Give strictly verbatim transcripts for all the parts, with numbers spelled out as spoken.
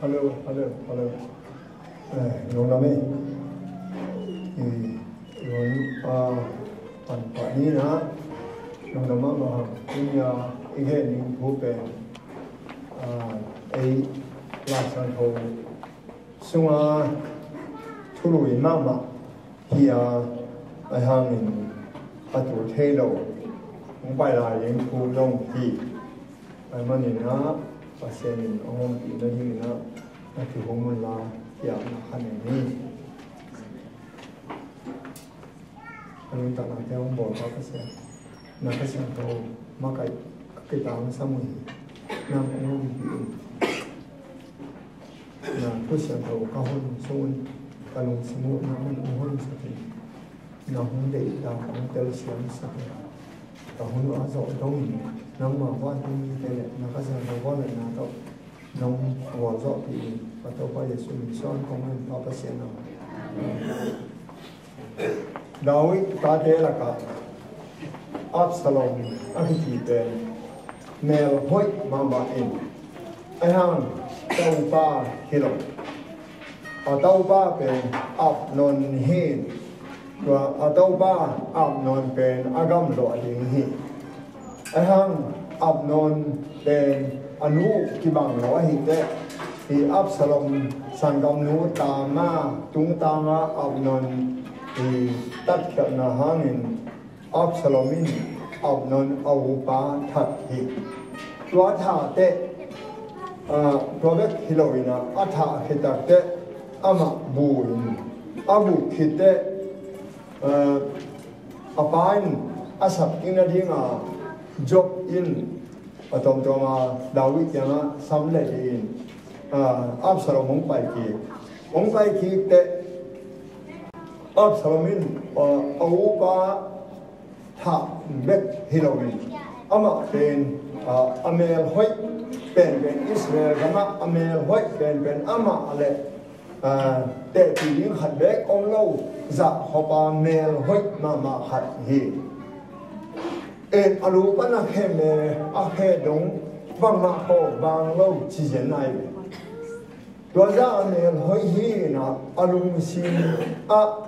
Hello, hello, hello. Eh, lungdam ei. I, i hun, ah, pan pah ni na. Lungdam mahmah. Tuni a i gen ding thu pen, ah, ei Lai Siangtho sunga thului mahmah hi a, ahi hangin a tul thei lo hong pai lai ding thu zong hi. Ahih manin ah Pasian in a hong ompih nadingin ah na kihum un la, hi a, na kha nei ni. A nuntaknate hong bawl Pa Pasian, na Kha Siangtho makaih ka kitangsam uh hi. Nang hong ompih in. Na Kha Siangtho ka hun sung un, ka lungsim uh nang hong honsak in. Na hong deih dan hong telsiamsak in. Ka hun uh a zawh dongin nangma vantungmite le na Kha Siangtho vangliatna tawh nong gualzawhpih in. Ka Topa Jesuh min suang kong ngen, Pa Pasian aw. David tate lakah Absalom a kici pen mel hoih mahmah in, ahi hang taupa hi lo. A taupa pen Amnon hi. Tua a taupa Amnon pen a gamluah ding hi. Ahi hang Amnon pen a nu kibang lo ahi teh, hi Absalom sanggamnu Tamar tungtanga Amnon hi tatkhialhna hangin Absalom in Amnon a upa that hi. Tua thah teh, ah, tua bek hi lo in ah, a thah khit tak teh amah bu in, a bu khit teh, ah, a pa in a sap kik nadinga Joab in a tuamtuama David kiangah sam le dingin, ah, Absalom hong pai kik. Hong pai kik teh Absalom in, ah, a upa thah bek hi loin, amah pen, ah, a mel hoih penpen, Israel gamah a mel hoih penpen amah le, ah, tehpih ding khat bek om lo, zahkhop a mel hoih mahmah khat hi. En, a lu pan a khem le a khe dong bangmah khawk bang lo ci zen nai ve. Tua zah a mel hoih hi in ah, a lungsim ah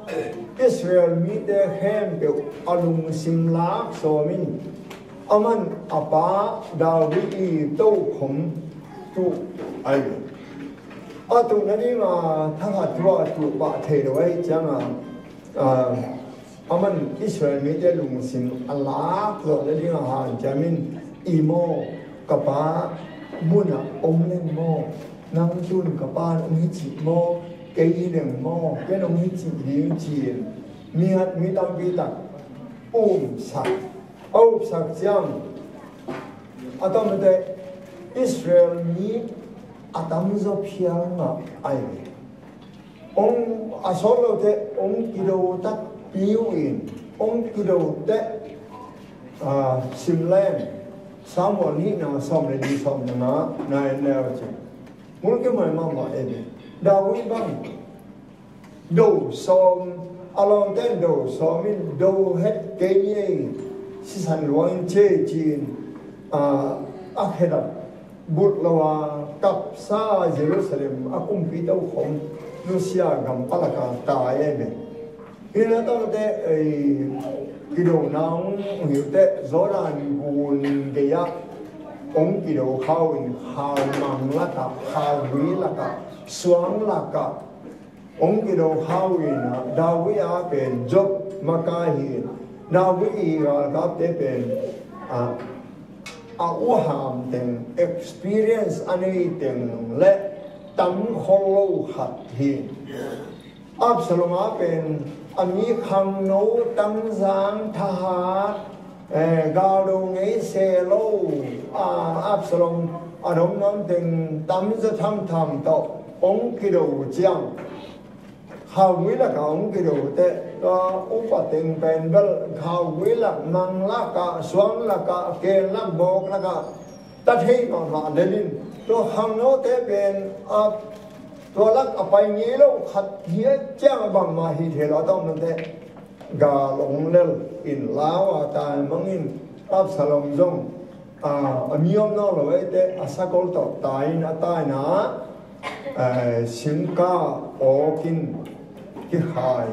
Israel mite khempeuh a lungsim lak sawm in, aman a pa David i tokhom tuh ahi ve. A tuh nadinga thakhat thu a tuh pah thei lo ahih cianga, ah, aman Israel mite lungsim a lak zawh nadinga hanciam in, i maw, ka pa munah om leng maw, nang tun ka pa in hong hi cih maw, kei hi leng maw, ken hong hi cih ding ci-in mi, mi tampi tak upsak. A upsak ciang a tamte Israel mi a tamzaw phial ngah ahi ve. Hong a sawt lote hong kido takpi uh in, hong kido teh, ah, sim leng Samuel nihna sawm le li, sawm le nga na en leu cin, mulkimhuai mahmah ei ve. David bang do sawm, a lawmte in do sawm in, do het kei ni ei, sisan luang in ci ei ci-in, ah, a khedap but lo a kapsa Jerusalem a kumpi tokhom nusia gam palaka tai ei ve. Hi na tamte ei kidona hong hi uh teh Jordan gun gei-ah hong kido kha uh in, khau mang lakah, khau gui lakah, suang lakah hong kido kha uh in ah, David a pen Joab makai hi in, David i galkapte pen, ah, a uham teng, experience a nei teng le tam khol lo khat hi. Absalom a pen a mi khangno, tangzang, thahat, eh, galdo ngei se lo, ah, Absalom a dong nam teng tamzaw thamtham tawh hong kido ciang, khaugui lakah hong kido teh, tua upa teng pen bel khaugui lak, mang lakah, suang lakah, ken lak, bawk lakah ta thei mahmah lel in, tua khangnote pen a, tua lak a pai ngei lo khat hi a, ciang a bangmah hi thei lo a, a tawm nante gal hong lel in, lau a tai mangin Absalom zong, a, a mi om nawn lo ei teh, a sakol tawh tai in a taina ah eh, singka awk in kikhai.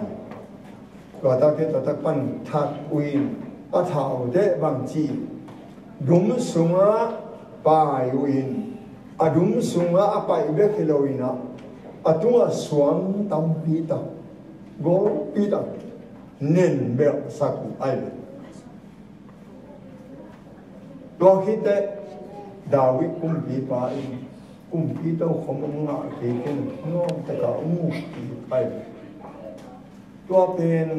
Tua tak teh tua tak pan that uh in a thau teh bang ci, dum sungah pai uh in, a dum sungah a pai bek hi lo in ah, a tungah suang tampi tak, golpi tak nen belhsak uh ahi. Tua khit teh David kumpipa in kumpi tokhom hong ngah kik in nuam takin hong muh kik ahi. Tua pen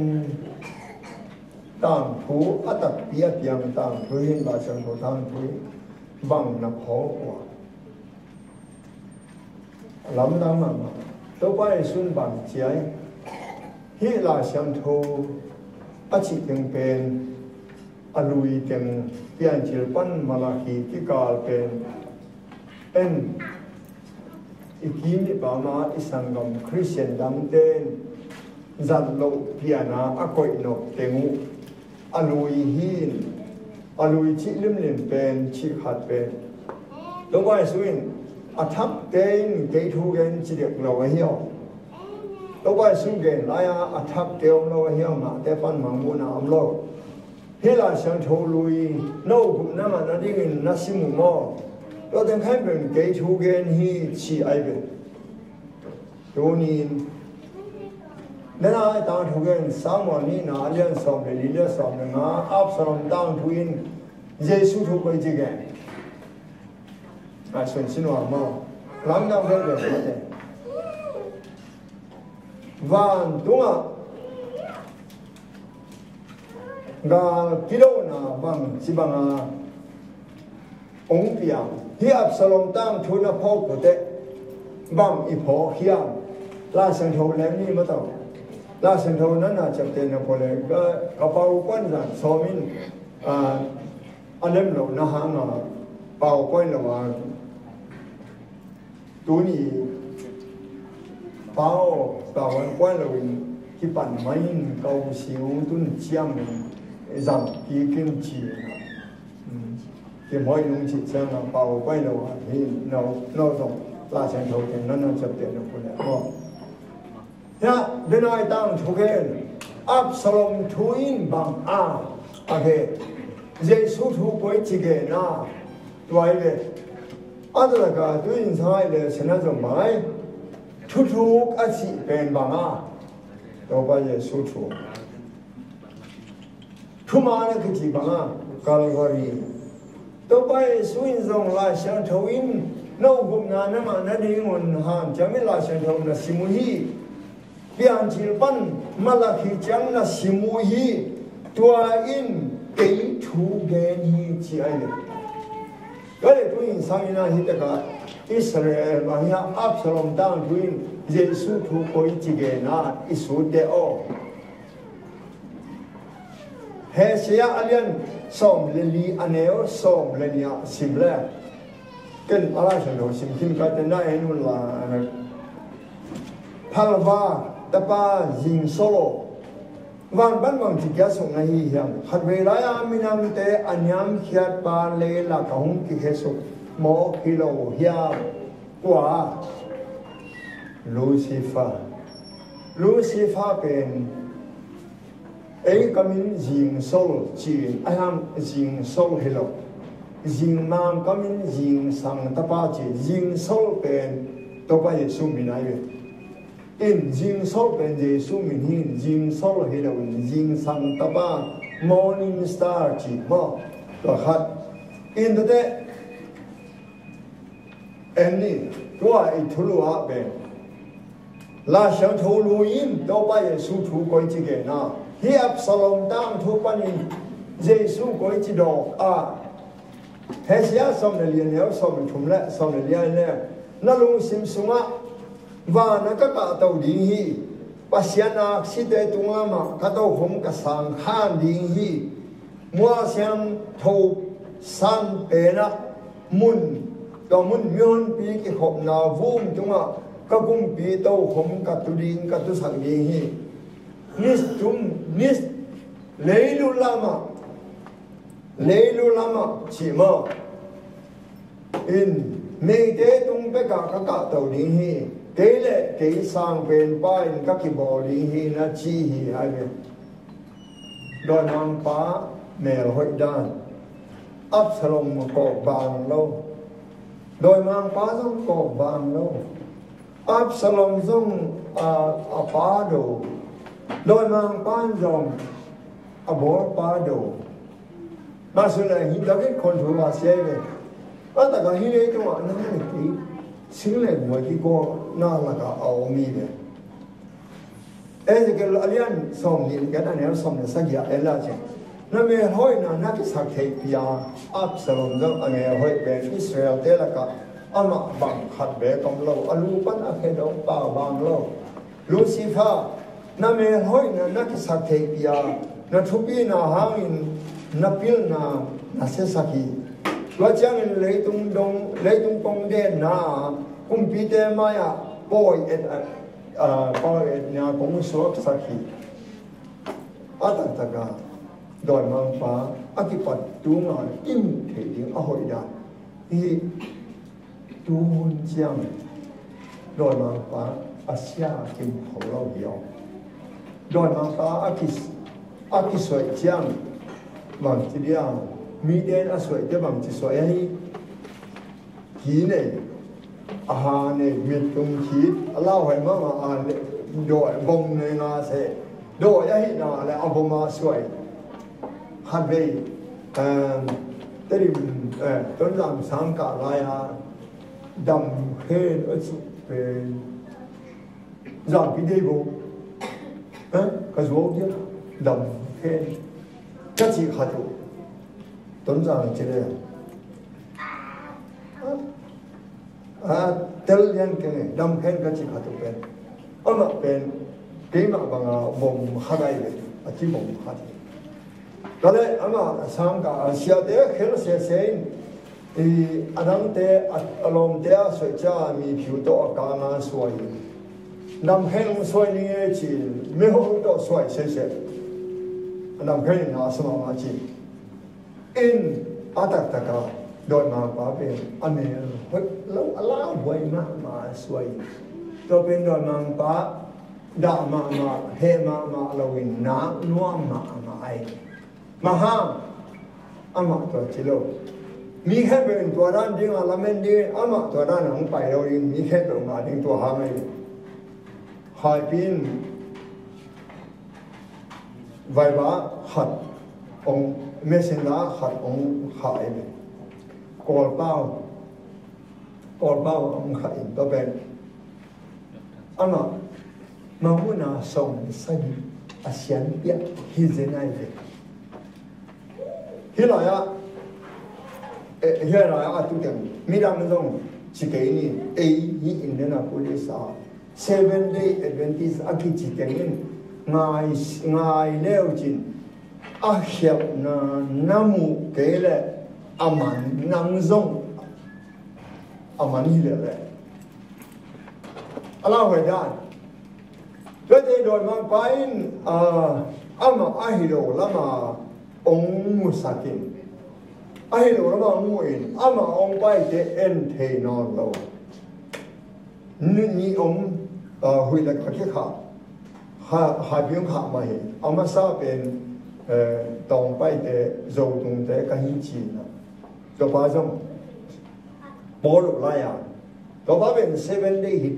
tangthu a takpi a piang tangthu hi in, Lai Siangtho tangthu hi in, bang na phawk uh a, lamdang mahmah. Topa Jesu in bang ci hiam? Hih Lai Siangtho a cih teng pen a lui teng, Piancil pan Malakhi kikal pen en, i kim i pam a i sanggam Khristian dangte in zat loh pian a a koih nop teng uh a lui hi in, a lui cih limlim pen, cih khat pen, Topa Jesu in a thakte in kei thu gen ci dek lo ahi aw. Topa Jesu gen lai-a a thakte om lo ahi aw, ngahte pan mangmuhna om lo. Hih Lai Siangtho lui no gupna ngah nadingin na sim uh maw? Tua teng khat pen kei thu gen hi ci ahi ve. Tuni in, denai tangthu gen, Samuel nihna a lian sawm le li, lian sawm le nga, Absalom tangthu in Jesu thu koi ci gen. A sun sin uh a maw? Lamdang vel vel mate. Vantungah gal kidona bang ci banga hong piang. Hih Absalom tangthu na phawk uh teh bang i phawk hiam? Lai Siangtho lem ni mataw. Lai Siangtho na na ciapteh na pua le ka, ka pau kuan zan sawm in, ah, a lem lo na hanga pau kuan lo a. Tuni pau, pau an kuan lo in kipan mai in, kau siu tun ciam in zang kikin ci. Kimoi nung ci ciang a pau kuan lo a hi no, no zong Lai Siangtho teng na na ciapteh na pua le maw? Hia, denai tangthu gen, Absalom thu in bang a, a gen, Jesu thu koi ci gen a, tua hi ve. A tua ka tu in sang ai le sena zong bang ai, thuthuk a cih pen bang a, Topa Jesu thu. Thuman a kici bang a, Calvary. Topa Jesu in zong Lai Siangtho in no gupna na ngah nadingun hanciam in Lai Siangtho na sim uh hi. Piancil pan Malakhi ciang na sim uh hi. Tua in kei thu gen hi ci ahi ve. Tua le tu in sang in a hi taka Israel mah hi a, Absalom tangthu in Jesu thu koi ci gen a i sut teh aw. Hosea a lian sawm le li a neu sawm le nih ah sim le. Ken a Lai Siangtho sim khin ka te na en un la. Phalva tapa Zingsol aw, van pan bang ci kiasuk na hi hiam? Khatvei lai-a minamte a niamkhiatpa leilak ah hong kikhiasuk mawk hi lo hiam? Kua? Lucifer. Lucifer pen ei ka min Zingsol ci-in, a hang Zingsol hi lo. Zingmang ka min Zingsang tapa ci. Zingsol pen Topa Jesu min ahi ve. In Zingsol pen Jesu min hi in, Zingsol hi lo in, Zingsang tapa, Morning Star ci maw? Tua khat. In tate en ni, tua i thulu ah pen Lai Siangtho lui in Topa Jesu thu koi ci gen a, hih Absalom tangthu panin Jesu koi ci dawk a, Hosea sawm le li a neu sawm le thum le sawm le li a le, na lungsim sungah, van ah ka kahto ding hi. Pasian aksite tungah mah ka tokhom ka sang khan ding hi. Mual siangtho san penah mun, tua mun mihonpi kikhopna vum tungah ka kumpi tokhom ka tu ding, ka tusak ding hi. Ni tum, ni leilu lamah, leilu lamah cih maw? In Meite tung pekah ka kahto ding hi. Kei le kei sangpenpa in ka kibawl ding hi, na ci hi, ai ve. Dawimangpa mel hoih dan. Absalom kawk bang lo. Dawimangpa zong kawk bang lo. Absalom zong a, a pa do. Dawimangpa zong a bawlpa do. Masun le hi dakin khon thu ma sia ve. A taka hi le tungah na le ki sing le muai ki ko na laka a om hi ve. Ezekiel a lian sawm nih le khat a neu sawm le sagih ah en la ciang, na melhoihna na kisak theihpih a, Absalom zong a melhoih pen Israel-te lakah amah bang khat beek om lo, a lu pan a khe dong pau bang lo. Lucifer, na melhoihna na kisak theihpih a, na thupina hangin na pilna na siasak hi. Tua ciangin leitung dong, leitung kong denna a kumpite mai-ah pawi et a, a, pawi etna kong suaksak hi. A taktaka dawimangpa a kipat tunga i muh theih ding a hoih dan hi. Tuhun ciang dawimangpa a sia kim kho lo hi aw. Dawimangpa a ki, a kisuaih ciang bangci diam, mite in a suaihte bangci suaih ahi. Ki nei, a ha nei, mit tung khit, a lauhuai mahmah a le, dawi bom nei nga se, dawi ahihna le a bom a suai. Khatvei, em, Tedim, eh, Tonzang sang kah lai a, dam khen a cih pen, Zangpi dei bo. Eh? Ka zuau dia. Dam khen. Ka cih khat uh. Tonzang ci le. Ah, tel lian keng e. Dam khen ka cih khat uh pen. Amah pen. Keimah banga bom khat ai le. A ci bom khat. Tua le ama sangka a siate khel sese in, i, a dangte, a, a lawmte a suai cia mi phiu tawh a kang a suai. Nam khen hong suai ning e ci, mi ho tawh suai sese. A nam khen in a sa mahmah ci. In a taktaka dawimangpa pen a mel hoih lo a lauhuai mahmah a suai. Tua pen dawimangpa dah mahmah, heh mahmah loin nak nuam mahmah ai. Mahang, amah tua ci lo. Mi khempeuh in tua dan ding a lamen ding, amah tua dan a hong pai lo ding, mi khempeuh ngah ding tua hang ahi. Haipi in vaiba khat hong, messenger khat hong khah ahi. Kawlpau, Kawlpau hong khah in tua pen. Amah, Mangmuhna sawm le sagih a sianpiak hi zen ai ve. Hih lai-ah, eh, hih lai-ah a tu keng midang zong ci kei ni, ei hih Indianapolis a Seven Day Adventist a kici keng in ngai, ngai leu cin a khialhna na muh kei leh a man nang zong a man hi leh leh. A lauhuai dan. Tuate dawimangpa in, ah, amah ahi lo lama hong musak in. Ahi lo lama hong mu in. Amah hong paite en thei nawn lo. Ni, ni om, ah, huih le ka kikha. Ha, ha biang kha mah hi. A masa pen, eh, tawng paite, Zotungte ka hi cina. Tua pa zong. Paul uh lai-a. Tua pa pen Seven Day hi.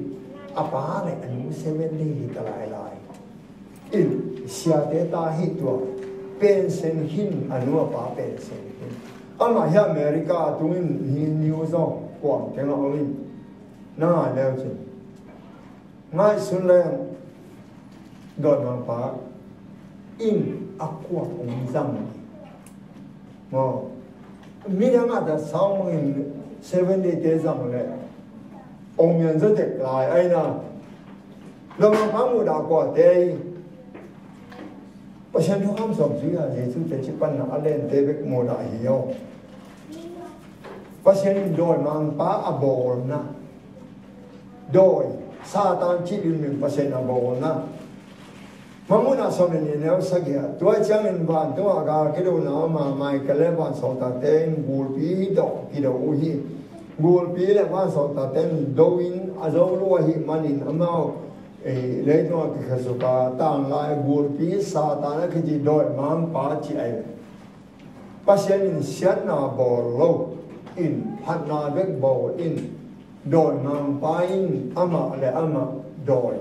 A pa le a nu Seven Day hi ta lailai. In, siate ta hi tua. Pensen hin, a nu a pa pensen hin. Amah hi America a tungin hi New York kuam teng a om in. Na ngai leu cin. Ngaihsun leng. Dawimangpa in a kuak hong zang. Maw. Midang a ta saung in Seven Day te zang le. Hong mian zaw tek lai aina. Dawimangpa mudah kuate. Pasian thukham sawm zui a Jesu te ci panna a lente bek mudah hi aw. Pasian in dawimangpa a bawlna. Dawi, Satan cih limlim Pasian a bawlna. Mangmuhna sawm le nih neu sagih ah. Tua ciangin vantungah gal kidona ama Michael le vansawltakte in gulpi dawh kido uh hi. Gulpi le vansawltakte in do in a zo lo ahih manin amau, eh, leitungah kikhasuk a tanglai gulpi Satan a kici dawimangpa ci ahi. Pasian in siatna bawl lo in, phatna bek bawl in, dawimangpa in amah le amah dawi,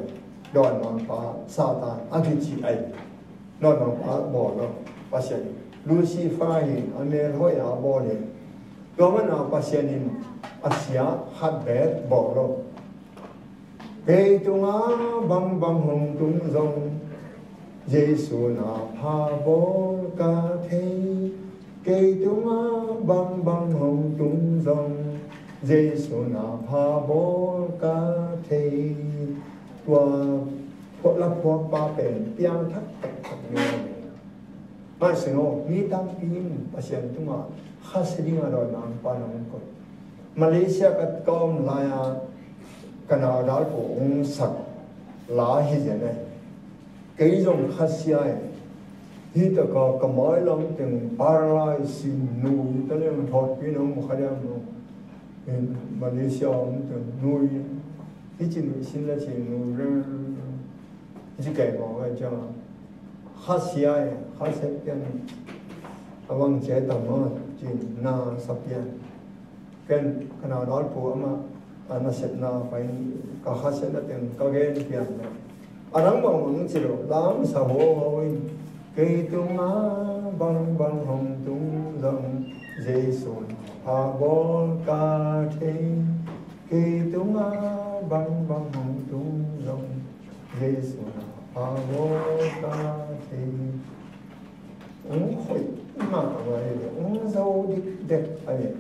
dawimangpa Satan a kici ahi. Dawimangpa bawl lo Pasian in. Lucifer hi, a mel hoih a bawl hi. Tua mana Pasian in a sia khat bek bawl lo. Kei tunga bangbang hong tung zong, Jesu na pha bawl ka thei. Kei tunga bangbang hong tung zong, Jesu na pha bawl ka thei. Tua phuak la phuakpa pen piangthak taktak ni. Ngaihsun aw, mi tampi in Pasian tungah khasia dinga dawimangpa na hong koih. Malaysia ka, ka om lai-a ka nau dalpu hong sak la hi zen ahi. Kei zong khasia hi. Hi taka ka mailam teng paralyze sin nui ta leng thawtpi na om kha diam lo. Malaysia om teng nui. Hi ci nui sin la ci nui reng. Hi ci kei mawk ai ciang. Khasia hi, khasia pian. A bang cia tam maw ci na sa pian. Ken ka nau dalpu amah a nasepna pai ka khasia na teng ka gen pian na. A dang bangmang ci lo, lam sa huahuau in. Kei tunga bangbang hong tung zong, Jesu na pha bawl ka thei. Kei tunga bangbang hong tung zong, Jesu na pha bawl ka thei. Hong hoih mahmah hi ve, hong zo dikdek ahi.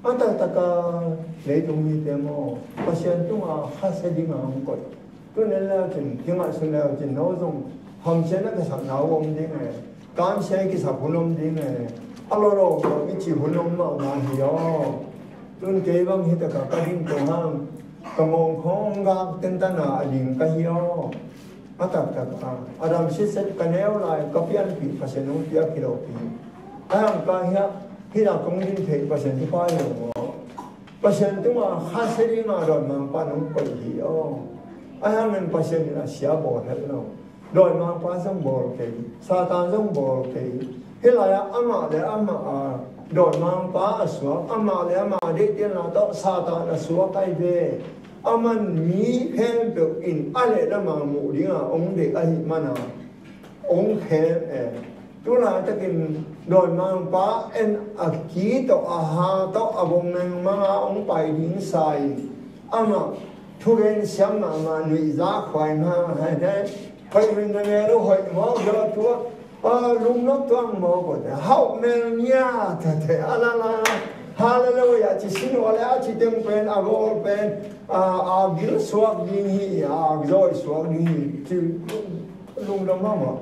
A taktaka leitung mite maw, Pasian tunga khasia dinga hong koih. Tun en leu cin, kingaihsun leu cin, no zong hamsiatna ka sakna uh om ding e. Kamsia i kisak hun om ding e. A lolo i ci hun om mahmah hi aw. Tun kei bang hi taka ka ding tung hang. Ka ngawng khawng gak tentana a ding ka hi aw. A taktak a, a dam sitset ka neu lai, ka pianpih Pasian hong piak hi lopi. A hang ka hiah, hih a kong din theih Pasian thupha hi lo maw. Pasian tungah khasia dinga dawimangpa nong koih hi aw. A hang in Pasian in a sia bawl het lo. Dawimangpa zong bawl kei, Satan zong bawl kei. Hih lai-ah amah le amah a dawimangpa a suak, amah le amah a deihtelna tawh Satan a suak ai ve. Aman mi khempeuh in a leh lamah muh dinga hong deih ahih mana hong khem e. Tulaitakin dawimangpa en a ki tawh, a ha tawh, a bawng mengmanga hong pai ding sa in, amah thugen siam mahmah, nuihza khuai mahmah, hei, hei, hoih min na ngen uh hoih mawk zaw tua. A, lungnop tuang maw ko te, hauh mel nia ta te, a la la, hallelujah ci sin uh a le a ci teng pen, a gawl pen, a, a gil suak ding hi, a zawi suak ding hi ci, lungnop mahmah.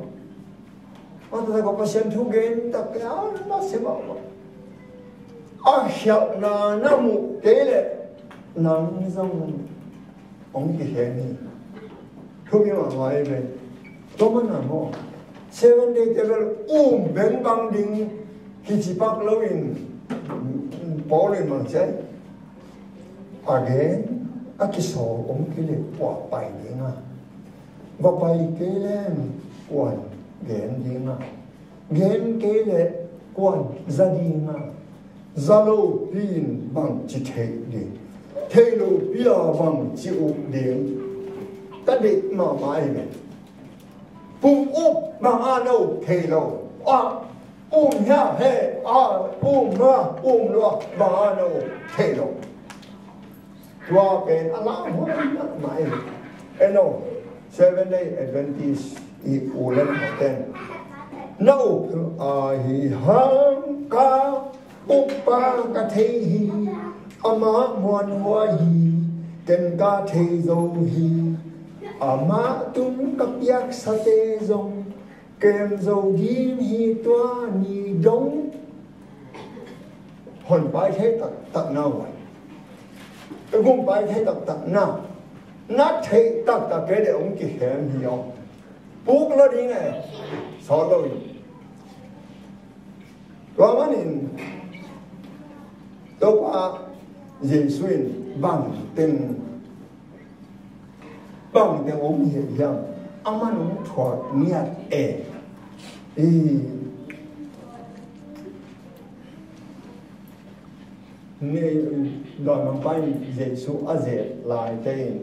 A ta ta ko Pasian thu gen tak ke, a, na se mahmah. A khialhna na muh kei leh nang zong hong kikhen hi. Thupi mahmah hi ve. Tua mana maw, Seven Day te bel um bengbang ding kici pak loin Paul in bang ci ai? A gen a kisawl om kei leh kua pai ding a, va pai kei leng kuan gen ding a, gen kei leh kuan za ding a, za lopi in bangci theih ding, theih lopi a bangci uk ding. Ka deih mahmah hi ve. Pum up bang a na uk thei lo. A, um hia he, a, um a, um lo a, bang a na uk thei lo. Tua pen a lamhuai mahmah hi. En o, Seven Day Adventist i u le nau ten, na uk ahi hang ka ukpa ka thei hi. Amah muanhuai hi, ken ka thei zo hi. Amah tung ka piaksate zong kem zo ding hi tua ni dong. Hon pai thei taktak na uh a, i gum pai thei taktak na, na theih taktak kei leh hong kikhem hi aw. Puk lo ding e, sawt lo hi. Tua manin Topa Jesu in bang teng, bang teng om hi hiam? Aman hong thuak ngiat e. I Ni, dawimangpa in Jesu a zet laite in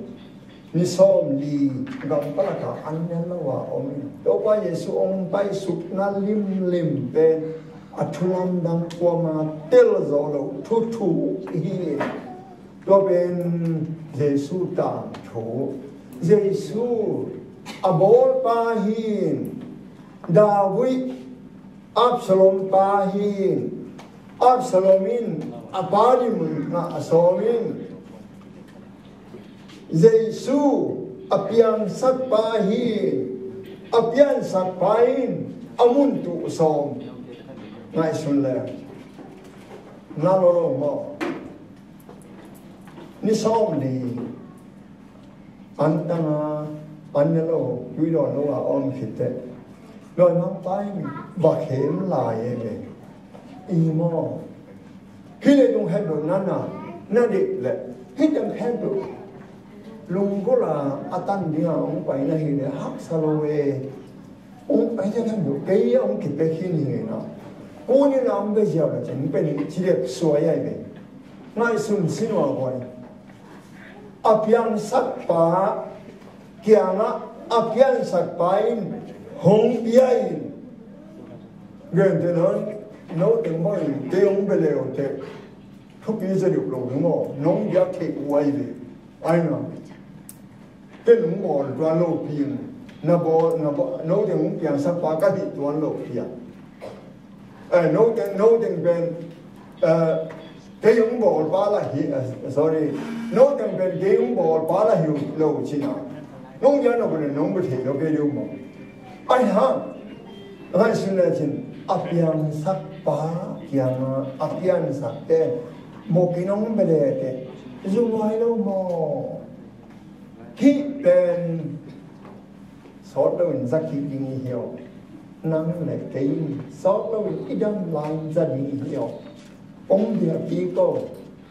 ni sawmli gam palaka an ne lo a om in, Topa Jesu hong paisukna limlim pen a thu lamdang kuama tel zo lo thu thu hi. Tua pen Jesu tangthu. Jesu a bawlpa hi in, David Absalom pa hi in, Absalom in a pa lim ngah a sawm in, Jesu a piangsak pa hi in, a piansak pa in a mun tuh sawm. Ngaihsun le na lo lo maw? Ni sawmli an tanga an ne lo, tui dawn lo a om khit teh, dawimangpa in va khem lai e ve. I maw? Hih leitung khempeuh na na, na deih leh hih teng khempeuh lunggulh a a tan ding a hong pai na hi leh haksa lo e. Hong pai teng khempeuh kei a hong kipia khin hi na. Kunin a hong pia ziau le cin pen ci dek suai ai ve. Ngaihsun sin ua guai. A piangsakpa kiangah a piansakpa in hong pia in, gente nawn, no teng bang in kei hong bia leu teh thupi zaduh lo ding aw, nong biak theih uh ai ve. Ai na, ken hong bawl tuan lo pi in, na bawl, na bawl, no teng hong piangsakpa ka hih tuan lo pi a. Eh, no teng, no teng pen, eh, kei hong bawlpa la hi, eh, sorry, no teng pen kei hong bawlpa la hi lo cin a, nong dian lo pen nong bia thei lo kei deuh maw? Ai hang, ngaihsun le cin, a piangsakpa kiangah a piansakte bawk in hong bia le teh zumhuai lo maw? Hih pen sawt loin za kik ding i hi aw. Nang le kei in sawt loin i dam lai-in za ding i hi aw. Hong bia kik aw,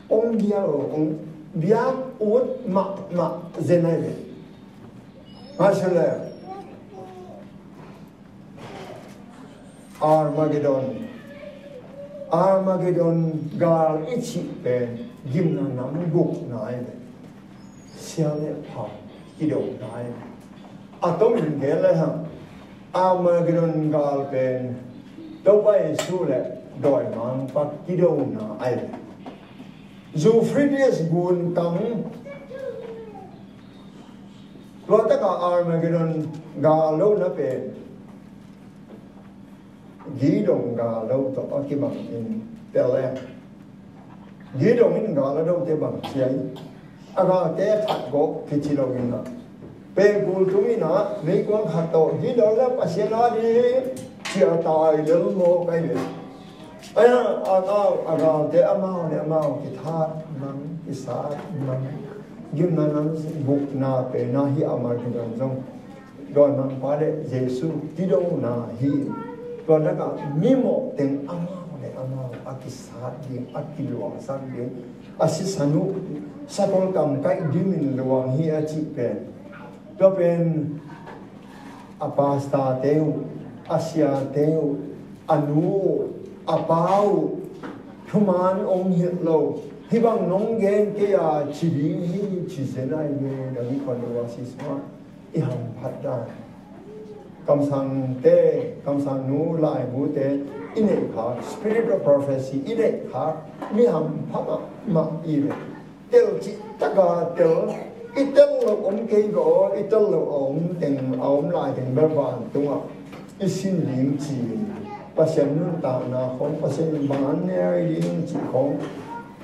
hong bia aw, hong bia ut mahmah zen ai ve. Ngaihsun le Armageddon, Armageddon gal i cih pen gimna nam gukna ai ve. Sia le pha kidona ai ve. A tomin gen le hang, Armageddon gal pen Topa Jesu le dawimangpa kidona ai ve. Euphrates gun tang, tua taka Armageddon gal lona pen Gideon gal lo tawh a kibang in tel e. Gideon in gal a dote bang ci ai? A galte khat gawh kici lo in a, pengkul tung in a, meikuang khat tawh Gideon le Pasian a ding ci a tai lel mawk ai ve. Aia, a, a, a galte amau le amau kithat mang, kisat mang, gimna nam gukna pen a hi a, Armageddon zong dawimangpa le Jesu kidona hi. Tua lakah mimawh teng amau le amau a kisat ding, a kiluangsak ding, a sisan uh sakol kam kaih dimin luang hi a cih pen, tua pen a pastor te uh, a sia te uh, a nu uh, a pa uh, thuman ong hilh lo, hih bang nong gen kei a ci ding hi ci zen ai ve. Dang i khon lo a si sua i hamphat dan. Kamsangte, kamsangnu laibute i neih khak, spirit of prophecy i neih khak mi hampha mahmah i ve. Tel cih taka tel, i tel lo om kei ve aw, i tel lo a om teng, a om lai teng bel vantungah i sin ding ci-in, Pasian nuntakna khong, Pasian in bang an ne ding cih khong,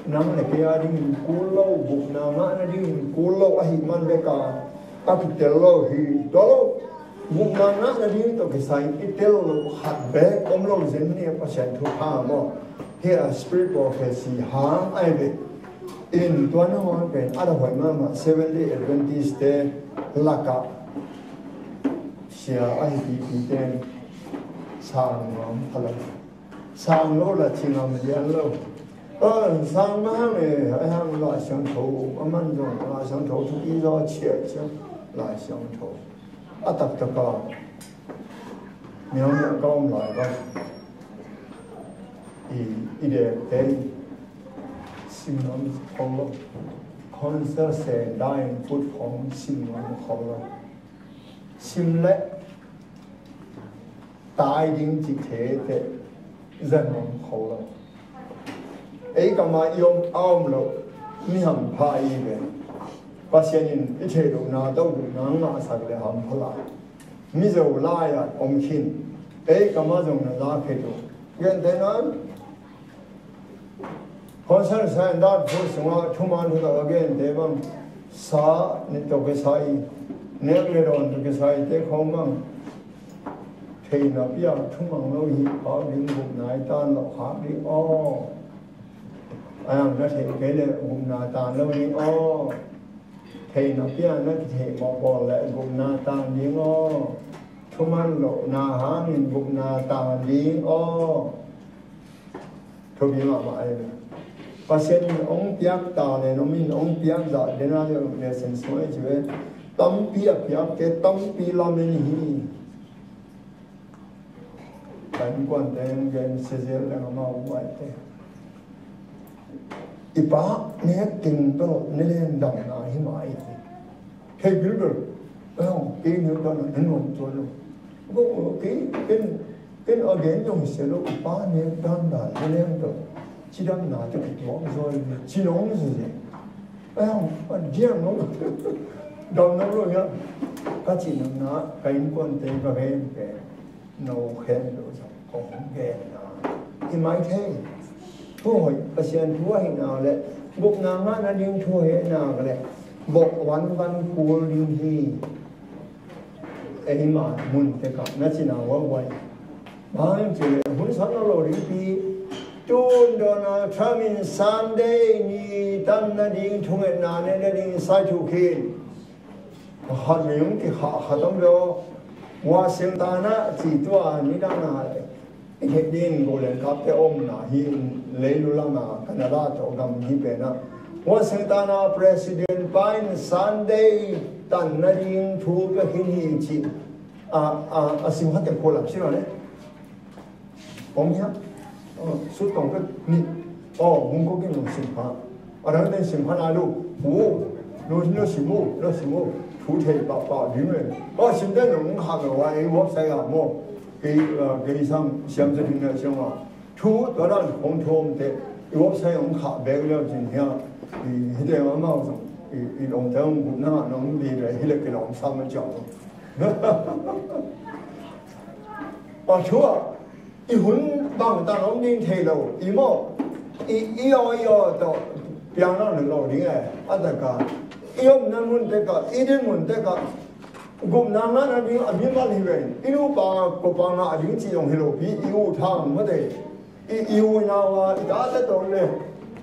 nang le kei a dingin kul lo, gupna ngahna dingin kul lo ahih man bek a, a kitel lo hi. Tua lo, gupna ngahna ding tawh kisai i tel lo khat bek om lo zen ni a, Pasian thupha maw? Hi a, spirit prophecy hang ai ve. In tua nangawn pen a da hoih mahmah, Seventh Day Adventist te lakah sia ahi pipi ten sang ngam pha lo. Sang lo la ci ngam lian lo. Ơ, sang mah hang e, a hang Lai Siangtho, a man zong Lai Siangtho thupi zaw ciah ciah, Lai Siangtho. A taktak a, miang miang ka om lai ka. I, i dek te, sim nuam kho lo. Council Senda in put khong sim nuam kho lo. Sim leh tai ding cih thei teh zan nuam kho lo. Ei kam ah i om a om loh mi hampha i hi ve. Pasian in i theih lohna tawh gupna ngahsak leh hampha lai. Mizo lai-ah om khin. Ei kam ah zong na za khit uh. Gentehna in Council Senda thu sungah thuman thu tawh a gente bang, sa nih tawh kisai, nek le dawn tawh kisai te khawng bang, theihna pia thumang lo hi, pau ding gupna i tan loh khak ding aw. A hang na theih kei leh gupna tan lo ding aw. Theihna pia na kitheih mawh bawl leh gupna tan ding aw. Thuman lohna hangin gupna tan ding aw. Thupi mahmah ahi ve. Pasian in hong piak ta le, no min hong piak zah dena le, le sen suai ci ve. Tampi a piak te, tampi lamen hi. Kan kuan te, gen sezel le, amau uai te. I pa nek king to, ne len dam na hi mai. Thei bilbel. Eng, kei nek dan na nuam tuan lo. Ko, kei, ken, ken a gen zong sia lo, pa nek dan dan, ne leng to. Cidam na to ki tuak zoi, ci nong zi zi. Eng, a diam lo. Dam na lo ya. Ka ci nong na, ka innkuan te ka gen pen. No khen lo zong kong gen na. I mai thei. Thu hoih, Pasian thu ahih nak leh, gupna ngah nading thu ahih nak leh, bok van van kul ding hi. Ei ma mun tekah, na cina huai huai. Bang ci leh, hun sang lo ding pi. Tun Donald Trump in Sunday ni tan nading thungetna ne nading sai thu khin. Khat mi hong kikhah khat om lo. Washington ah ci tua nidang a i theih ding Golden Cup te omna hi in, leilu lam a Canada tawh gam hi pen ah. Washington a President pa in Sunday tan nading thu pia khin hi ci. A, a, a sim khat te khualap si lo ne. Om hiam? Aw, sut tawng pek nih. Aw, mung ko kin lo sim pha. A dang den sim pha nai lo. Hu. Lo, lo sim uh, lo sim uh. Thu thei pahpah ding le. Aw, sim den lo mung hak lo wa ei website ah maw. Kei, uh, kei sam siam za ding le siam ah. Thu tua dan khong thu om te. I website ah mung khah bek leu cin hia. I, hi te ma mau zong. I, i om te mung gupna nong di le hi le kei lo om sam ma ciang. Aw, thu ah. I hun bangtan om ding thei lo, i maw, i, i aw, i aw tawh piang lo ding e, a taka. I omna mun tekah, i din mun tekah, gupna ngahna ding a mimal hi ve. I nupa, kopa ngah ding ci zong hi lo pi, i u thang mate. I, i u i nau a, i tate tawh le,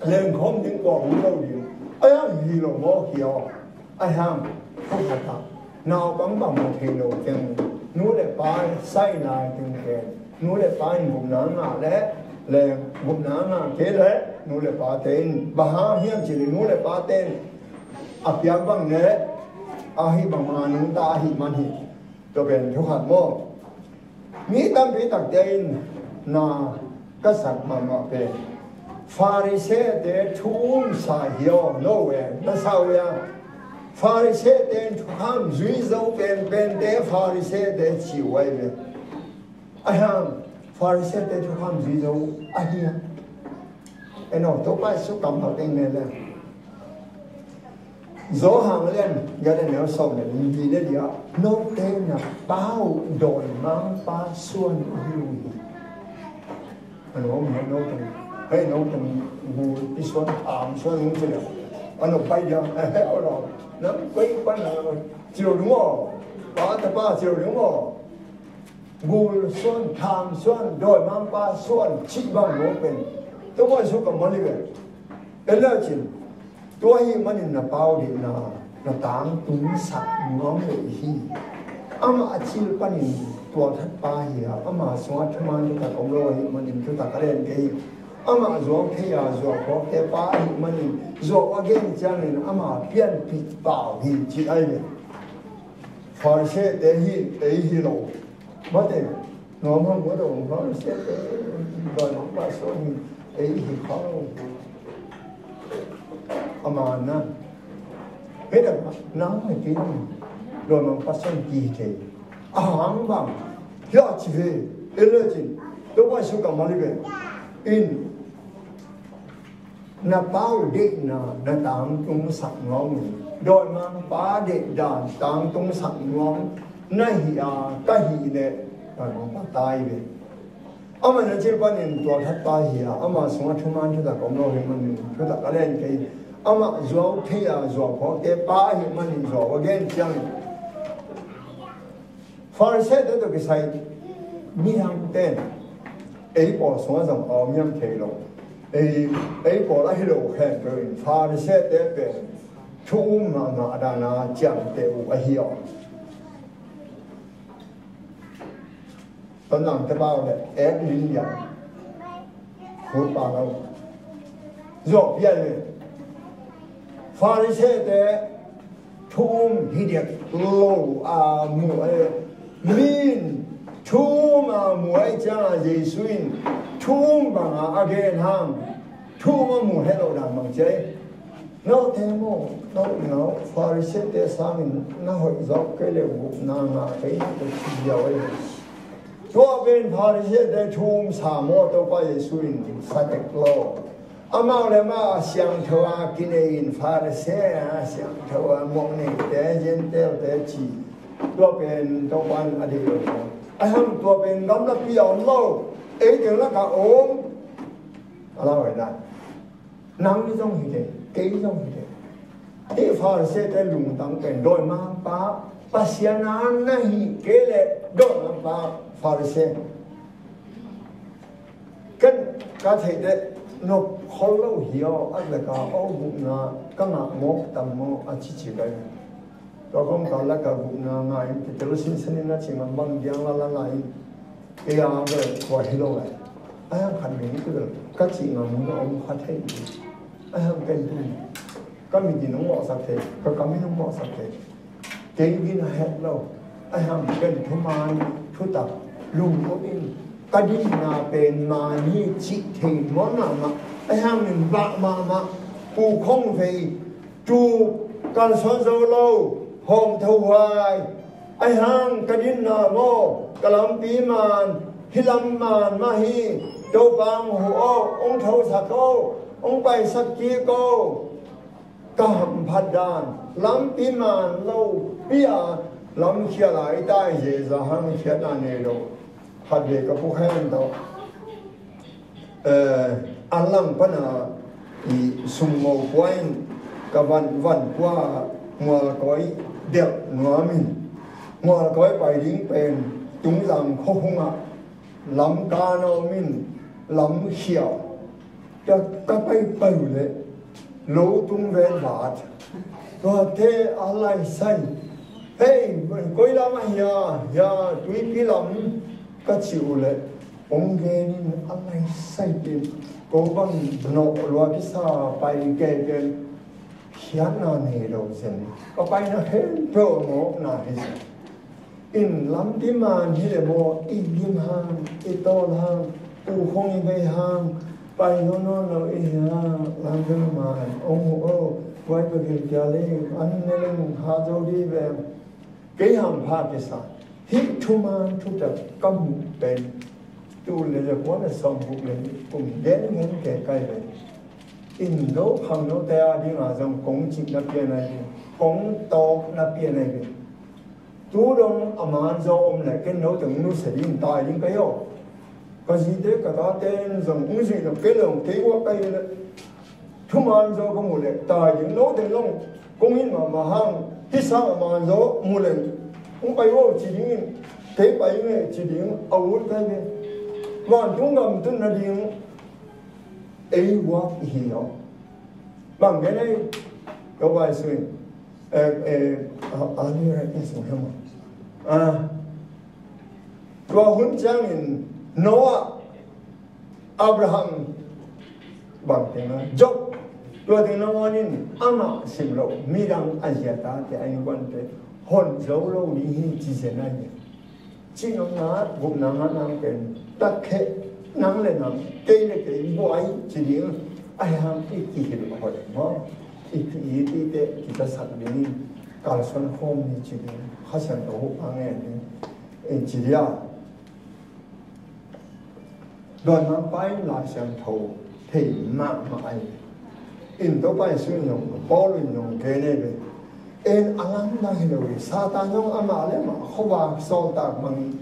lengkhawm ding kua um lo ding. A hi lo maw hi aw. A hang, thu khat ah, naupang bang mah thei lo teng, nu le pa sai lai teng pen, nu le pa in gupna ngah le, le gupna ngah kei le, nu le pa te in, bang hang hiam cih le nu le pa te in, a piak bang le, a hih bang mah nungta ahih man hi. Tua pen thu khat maw. Mi tampi takte in na ka sak mahmah pen Pharisee-te thu um sa hi aw, no ve, na sa uh hia? Pharisee-te in thukham zui zo penpente Pharisee-te ci uh ahi ve. A hiam, Pharisee-te thukham zui zo ahi a? Eno, Topa Jesu kammal teng ne le. Johan lian giat a neu sawm le li le li ah, note na Pa uh dawimangpa suan uh hi uh hi. A no om hi, no teng, hei, no teng gul i suan, tham suan uh ci le. A no pai dia, he, he, a no, nam koi pan a, ci lo ding aw. Pa, Tapa, ci lo ding aw. Gul suan, tham suan, dawimangpa suan, cih bang lo pen. Tua mah suk a mali ve. En le cin. Tua ahih manin na pau dihna, na tangtungsak nuam lo hi. Amah a cil panin tualthatpa hi a, ama sungah thuman thutak om lo ahih manin thutak a len kei hi. Amah zuau thei a zuau phawkte pa ahih manin zuau a gen ciangin ama pianpih pau hi ci ahi ve. Pharisee-te hi, ei hi lo. Mate, nuam hang mate, Pharisee-te, dawi mangpa suak hi, ei hi kha lo. Ama na. Hei da, nang mai kei ni. Dawi mangpa suak hi thei. A hang bang. Hia ci ve. Ei le cin. Topa Jesu ka mali ve. In. Na pau deihna na tangtung sak nuam un. Dawimangpa deihdan tangtung sak nuam na hi a, ka hih leh dawimangpa tai ve. Amah na cil panin tua khat pa hi a, amah sungah thuman thutak om lo hi manin thutak a len kei. Amah zuau thei a zuau phawkte pa ahih manin zuau a gen ciangin Pharisee-te tawh kisai mihingte in ei pawl sungah zong a om hiam thei lo. Ei, ei pawl ahi lo khempeuh in Pharisee-te pen thu um mahmah dan a ciamteh uh ahi a. Tonzangte pau le ek nin lian. Khut pa lo. Zuak pian le. Pharisee-te thu um hi dek lo a mu a le. Mi in thu um a mu a i ciang a Jesu in thu um bang a a gen hang. Thu um a mu het lo dan bang ci a i. Note maw, no, no, Pharisee-te sangin na hoih zawk kei le gupna ngah kei na ka ci ziau ei. Tua pen Pharisee-te thu um sa maw, Topa Jesu in sa tek lo. Amau le amau a siangtho a kinei in Pharisee a siangtho a mawh neite, Gentile-te ci. Tua pen Topa in a deih lo. A hang tua pen gamlapi a om lo. Ei teng lak a om. A lau ei na. Nang zong hi te, kei zong hi te. Hih Pharisee-te lungtang pen dawimangpa, Pasian a na hih kei leh dawimangpa Pharisee. Ken ka theih teh nop khol lo hi aw, a laka aw gupna ka ngah mawk tam maw a cici bai. Tua kong ka laka gupna ngah in, Peter sinsen in a ci ngam bang diang la la ngah in. Kei a bel tua hi lo lai. A yang khat mi ni tu bel ka ci ngam hun a om kha thei. A yang ken tu. Ka mit in hong mawhsak thei. Ka kam in hong mawhsak thei. Kei gina het lo. A yang ken thuman thutak lungkop in. Ka dinna pen man hi cih thei muan mahmah. A yang min bah mahmah. Pu khong vei. Tu kan suan zo lo, hawm tho huai. Ai hang ka dinna maw, ka lampi man, hi lam man mah hi. Topa hong huh aw, hong thosak aw, hong paisak kik aw. Ka hamphat dan, lampi man lo, pi a lam khial a i tai zeza hang khiatna nei lo. Khat ve ka pu khen tawh. Eh, a lang pana i sum ngo kua in ka van, van kua mual koi delh nuam in. Mual koi pai ding pen Tungzang khua hungah lam kan a om in lam khiau. Ka, ka pai pai uh leh lo tung ven vat. Tuate a lai sai. Hei, koi lam a hia, hia, tuipi lam ka ci uh leh. Ong gen in a lai sai pen. Ko bang nawh lua kisa pai kei pen. Khiatna nei lo zen. Ka paina khempeuh a mawkna hi zen. In lampi man hi le maw, i gim hang, i tawl hang, u khong i bei hang, pai nawn nawn lo i hi hang, lampi man, ong hu o, guai pa gil kia le, an ne leng ha zo di ve. Kei hampha kisa, hih thuman thutak ka muh pen, tu le le kua le sawm guk le kum gen gen ke kai ve. In no khang no te a ding a zong kong cik na pian ai ve, kong tawk na pian ai ve. Tu dong a man zaw om le ken no teng nusia ding tai ding ka hi aw. Ka zite ka tate in zong ung zui lo kei lo kei ua ka hi le. Thuman zaw ka mu le tai ding no teng long kong in mahmah hang. Hi sang a man zaw mu le ung pai ua ci ding in kei pai nge ci ding a ut ka hi ve. Vantung gam tun na ding ei uak i hi aw. Bang gen ei, ka bai sui. Eh, eh, a, a ni rai ka sung hema. Ah. Tua hun ciangin Noah, Abraham, Bang teng a Job, tua teng nangawn in amah sim lo, midang a zia tate a innkuante hon zo lo ding hi ci zen a hi. Cih nopna, gupna, ngana pen takheh, nang le nang, kei le kei, buai ci ding a hi hang i kihilh hoih maw? I ki-it i teh kitasak ding, kalsuan khawm ni ci ding, Kha Siangtho huhpa ngen ding, in ci dia. Dawi mangpa in Lai Siangtho thei mahmah ahi. In Topa Jesu in zong, Paul in zong gen ahi ve. En a lamdang hi lo hi. Satan zong amah le amah khuavak sawltak bang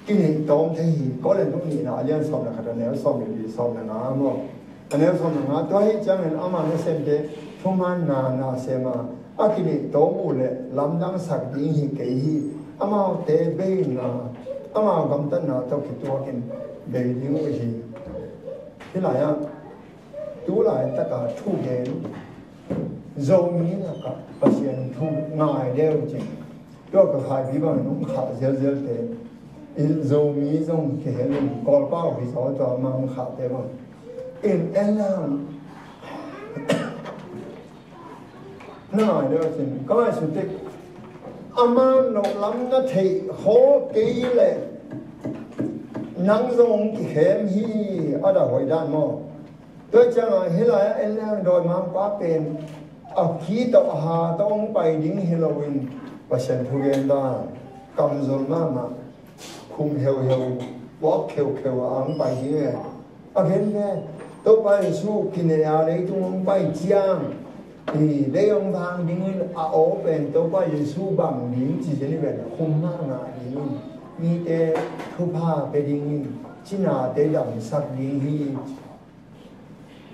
kineih tawm thei hi. Korin bung nihna a lian sawm le khat a neu sawm le li, sawm le nga maw? A neu sawm le nga. Tua hi ciangin ama nasemte thumanna na sem a, a kineih tawm uh leh lamdang sak ding hi kei hi. Amaute beina, amau gamtatna tawh kituakin bei ding uh hi. Hih lai-ah tu laitaka thugen, Zomi lakah Pasian thu ngai deuh cin. Tua ka khaipi bangin hong khah zelzelte, i Zomi zong kihel in, Kawlpau hi zaw tua ma hong khahte bang. In en lang. Na ngai deuh cin, ka ngaihsut tek. Amau lam na theih khawm kei leh nang zong kikhem hi, a dah hoih dan maw? Tua ciangin hih lai-ah en leng dawi mangpa pen a ki tawh a ha tawh hong pai ding hi loin Pasian thugen dan kamzul mahmah, khum heuheu, puak kheukheu a hong pai ding e. A gen ve, Topa Jesu kinei a leitung hong pai ciang, i lei hong vang dingin a aw pen Topa Jesu bang ding ci zen i ven, khum mahmah dingin, mite thupha pia dingin, cinate damsak ding hi.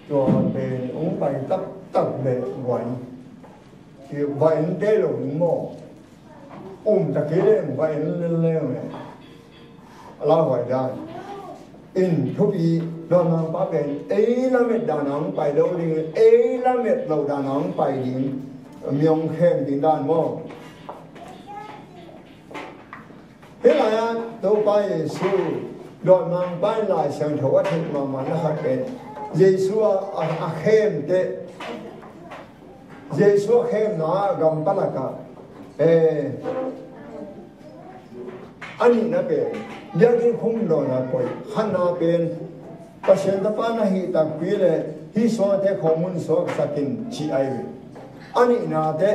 Tua pen hong pai taktak leh guai, i vai hong te lo ding maw? Um ta kei leng vai hong lel leng leh a la huai dan. In thupi, dawi mangpa pen ei lamet dan a hong pai lo ding, ei lamet lo dan a hong pai ding, mi hong khem ding dan maw? Hih lai-ah Topa Jesu, dawi mangpa in Lai Siangtho a theih mahmahna khat pen Jesu a, a, a khemte, Jesu a khemna ah gam palakah, eh, a nihna pen biakinn khum dawnah koih, khatna pen Pasian Tapa na hih takpi leh hih suangte khomun suaksak in cih ahi ve. A nihnate,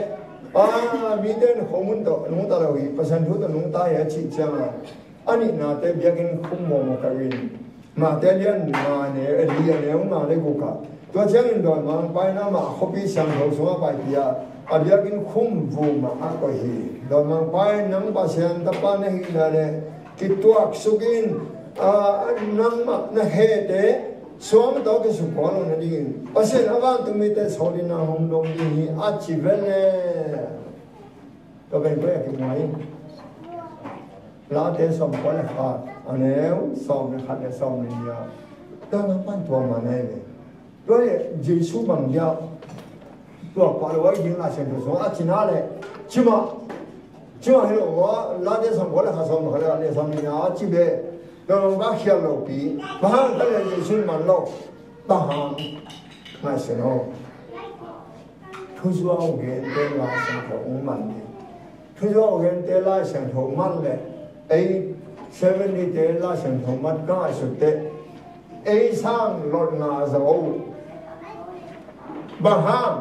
a, mite in khomun tawh nungta lo hi, Pasian thu tawh nungta hi a cih ciangin, a nihnate biakinn khum mawkmawk kah in, Mate lian nga ne, eh, lian ne, nga le guk ah. Tua ciangin dawi mangpa in amah khuapi siangtho sungah paipih a, a biakinn khum vum ah a koih hi. Dawi mangpa in nang Pasian Tapa na hihna leh kituaksuk in, a, nangmah na hehte suang tawh kisukkuang loh nadingin Pasian a vantung mite sawlin a hong dong ding hi a ci ven le. Tua pen koi a kimuai. Late sawmkua le khat, a neu sawm le khat le sawm le nih ah. Tua nang pan tua man ahi ve. Tua le Jesu bang dia. Tua pa lo ai ding la sian tua sung a cina le. Cima. Cima hi lo wa, Late sawmkua le khat, sawm le khat le sawm le nih a ci ve. Tua lo ba khial lo pi. Ba hang ta le Jesu man lo. Ba hang. Ngai se no. Thuzuau gente Lai Siangtho hong man ding. Thuzuau gente Lai Siangtho man leh ei Seventh-day te Lai Siangtho man ka ngaihsut teh ei sang lot nga zo. Bang hang?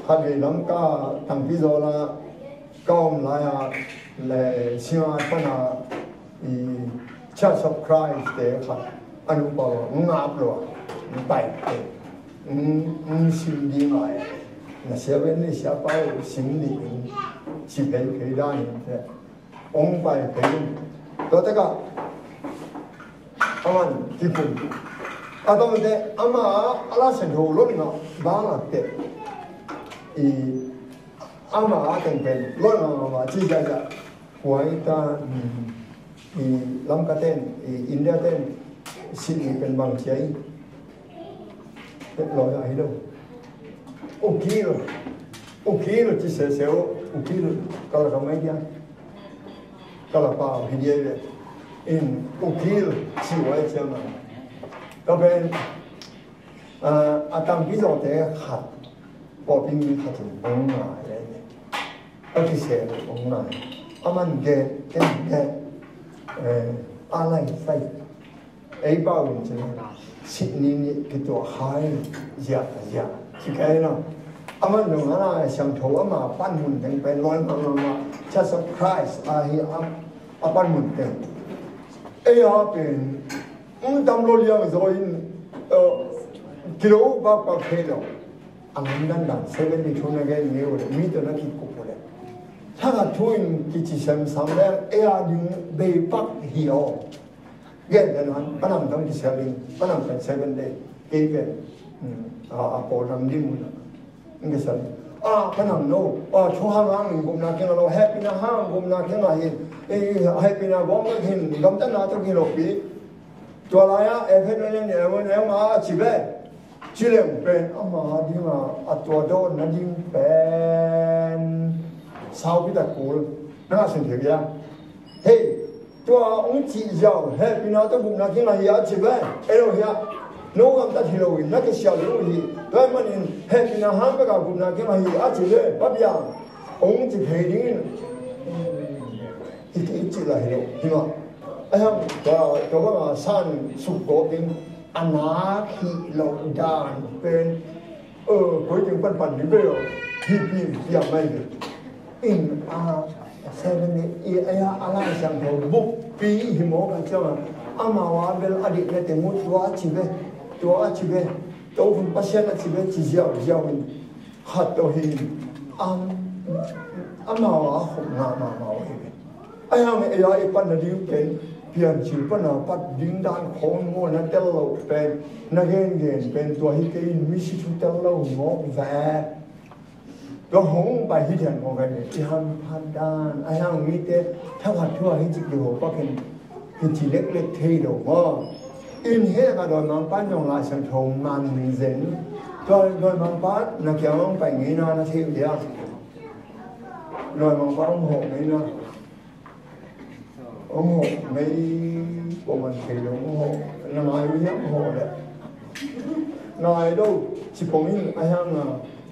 Khatvei Lamka Tangpi zaw la ka om lai-a le singa pana i Church of Christ te khat a nupa ngap lo a, pai te, sim ding a, na sia ven ni sia pau sim ding, si pei pei dan te, ong pai pei. Tua taka aman kipum. A tawmte ama a la sen tho lo nga ba nga te i ama a teng pen lo nga ma ci ja ja. Kuai ta, mm, i Lamka ten, i India ten, Sydney pen bang cia i. Lo ya hi lo. Ukil, ukil ci se se o, ukil, kala ka mai dia. Kala pa hi dia le. In ukil ci wai cia ma. Ka pen A tampi zawte khat pawlpi mi khat in hong ngai le, a kisel hong ngai. A man gen, gen, gen, a lai sai. Ei pau in cin, Sydney ni kituak hai zia zia ci kai lo. A man dong a lai siangtho ama panmun teng pen lawi mahmah, Church of Christ ahi a, a panmun teng. Ei a pen um tam lo liang zaw in, kilo pakpak thei lo. A lamdang dan seven ni thu na gen ni uh le, mi tawh na kikup uh le, thakhat thu in kici semsam le, ei a ding bei pak hi aw. Gen den han, panam dang kisel in, panam kan seven day, kei pen a pawl ram dim uh na. Ngesan a, ka nang no, a thu hang hang gupna keng a lo, hehpihna hang gupna keng a hin, hehpihna gawng a hin gamtatna tuk hi lo pi. Tua lai-ah Efesa ni a, Efesa ni a, a ci ve. Ci leng pen ama dinga a tua dawnna ding pen saupi tak kul. Na ngah sin thei bia. Hei, tua hong cih ziau hehpihna tawh gupna keng ahi a ci ve. Ei lo hi a, no gamtat hi lo in na kisia lo hi. Tua ahih manin hehpihna hang bek a gupna keng ahi a ci ve. Pa bia, hong ci thei dingin i cih lai hi lo hi mah. A hiang tua banga san suk gawp ding a nak hi lo dan pen, koi ding panpan ding ve lo. Hi pi piang mai ve. In a seven ni i a, a Lai Siangtho bukpi hi mawk a ciang a, amau a bel a dikna teng uh tua a ci ve, tua a ci ve, Tokhun Pasian a ci ve ci ziauziau in khat tawh hi in, amau a khop ngah mahmah uh hi ve. A hiang ei a i patna ding pen Piancil pana pat ding dan khawng maw na tel loh pen, na gengen pen tua hi kei in misi thu tel lo mawk ve. Tua hong pai hi thian mawk ve. I hamphat dan a hiang mite thakhat thu a hi cik kiho pakin kici leklek thei lo maw? In hek a dawimangpa in zong Lai Siangtho man zen. Tua dawimangpa na kiang hong pai ngeina na thei uh dia. Dawimangpa hong hawh ngeina. Hong hawh mei pawh man thei lo hong hawh. Na ngai uh hiam hawh leh? Ngai lo. Ci pong in a hiang a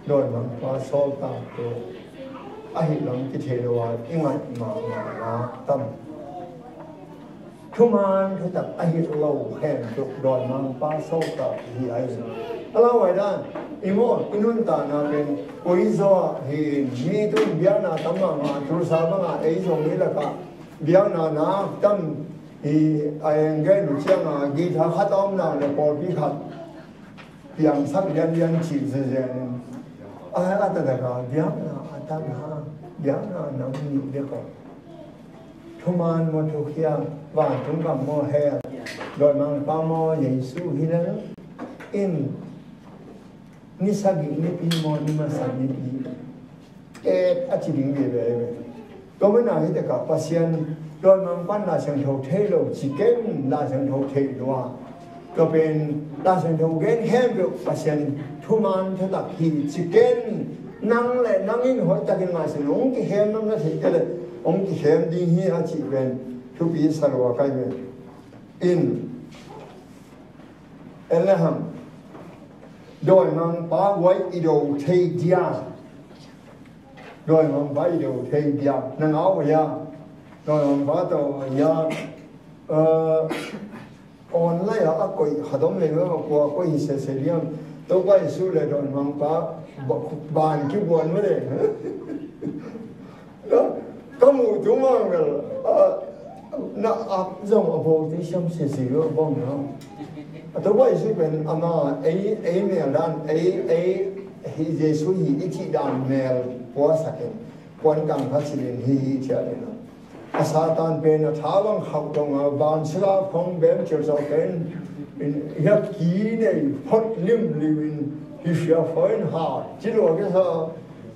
dawimangpa sawltak tawh ahi lam kithei lo a i ngaih mahmah na tam. Thuman thutak ahi lo khempeuh dawimangpa sawltak hi a hi. A lau ai dan i maw, i nuntakna pen koi zaw ah hi in, mi tun biakna tam mahmah, Tulsa bangah ei Zomi lakah biakna nak tam hi a, eng gen uh ciangah guitar khat a om nak le pawlpi khat piangsak lianlian cih zezen in a, a taktak a biakna a tam ha, biakna nam nih bek a. Thuman maw, thukhiam, vantung gam maw, hell, dawimangpa maw, Jesu hi lel in, ni sagih nipi maw, ni masa nipi et a ci ding vive ve. Tua mana hi takah Pasian dawimangpa in Lai Siangtho thei lo ci ken, Lai Siangtho thei lua. Tua pen Lai Siangtho gen khempeuh Pasian thuman thutak hi ci ken. Nang le nang in hoihtakin ngaihsun, hong kikhem nop na theih kei leh hong kikhem ding hi a cih pen thupi sa lua kai ve. In en le hang, dawimangpa guai i do thei dia. Dawimangpa i do thei dia. Na ngau uh hia? Dawimangpa tawh hia? Online ah a koih khat om lei lo, kua koih hi sese diam? Topa Jesu le dawimangpa ban kibuan mah le. Ka muh tu mang bel na ap zong a bawl te siam sese lo bang na. A Topa Jesu pen ama ei, ei mel dan, ei, ei hi Jesu hi i cih dan mel puasak in, puan kang khat silin hi hi ciat in a. A Satan pen a tha bang khauh dong a, van sila khong bem cil sau pen, in hiak ki nei phot lim liu in, hi sia foin ha ci lua ke sa,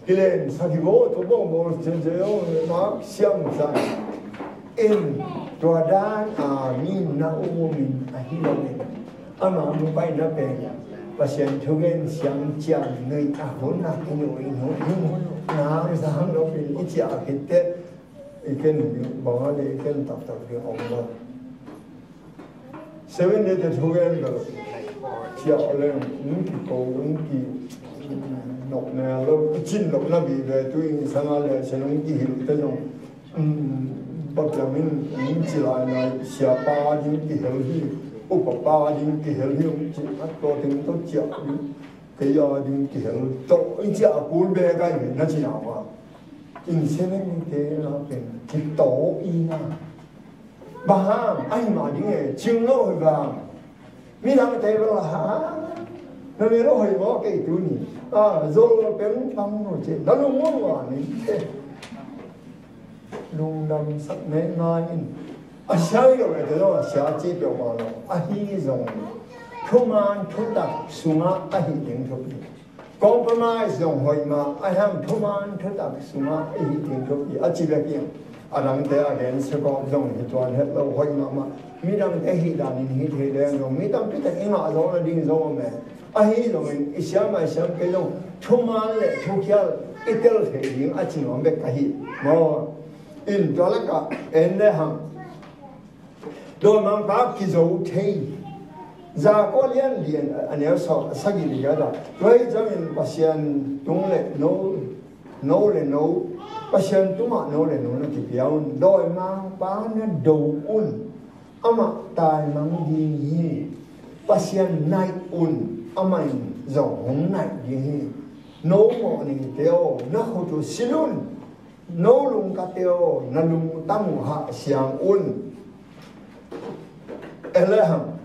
kilen sa ki bo, tu bong bo, cil cil yong nak siam sa. In tua dan a mi na um in a hi lo in, ama mu pai na pen Pasian thugen siam ciam nui a hun na ki nui hun hun na sa hang lo in i cia a kit te. I ken bang a le i ken taktak ding om lo. Seven Day te thu gen lo. ciah leng, hong kiko, hong ki nop ne lo, cin lo na bi ve, tu in sanga le sen hong kihilh te zong, um, Pathian in hong ci lailai, siapa ding kihel hi, upapa ding kihel hi, hong ci a tawh teng tawh ciah ding, kei a ding kihel tawh, i ciah a kul be kai na ci na wa. In sen hong te la pen, ci tawh i na. Bang hang, ahi mah ding e, cing lo hi bang. Midangte bel ha, na mi lo hoi maw kei tuni. A, zol peng pang lo ce, na lungmuang ua ni ce. Lungdamsak ne ngai in. A sia hi lo le te lo, a sia ci peuhmah lo. Ahi zong, thuman thutak sungah ahi ding thupi. Compromise zong hoih mah, a hiang thuman thutak sungah i hih ding thupi a ci bek hi. A dangte a gen sekawp zong hi tuan het lo, hoih mahmah. Midangte hih danin hih theih leng zong mi tampi tak i ngah zawhna ding zong om e. Ahi zongin i siam a i siam kei zong thuman le thukhial i tel theih ding a ci nuam bek ka hi. Maw, in tua lakah en le hang. Dawimangpa kizo thei. Jakob lian lian a neu sawm sagih le giat ah, tua hi ciangin Pasian tung le no, no le no, Pasian tungah no le no na kipia un. Dawimangpa na do un. Amah taimang ding hi. Pasian naih un. Amah in zong hong naih ding hi. No mawh ningte aw, na khut uh sin un. No lungkate aw, na lungtang uh hah siang un. Elehang,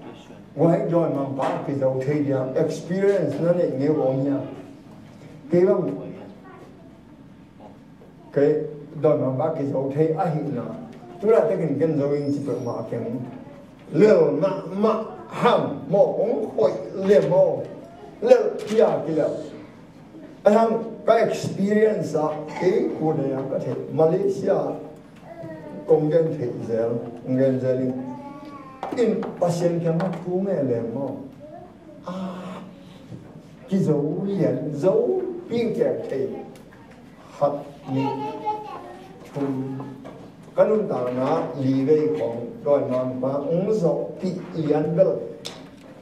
guai dawimangpa kizo thei dia experience na neih ngei uh om hia? Kei bang, kei dawimangpa kizo thei ahihna, tulai tekin ken zo in ci peuhmah keng. Lel mahmah hang maw, hong hoih le maw, lel pia kilel. A hang ka experience ah, kei khua nei ah ka theih, Malaysia kong gen theih zel, kong gen zel in, in Pasian kiang ah thu ngen leng maw, a, kizo lian, zo pingkek thei. Khat, nih, thum, ka nuntakna li vei khong dawimangpa hong zawhpih lian bel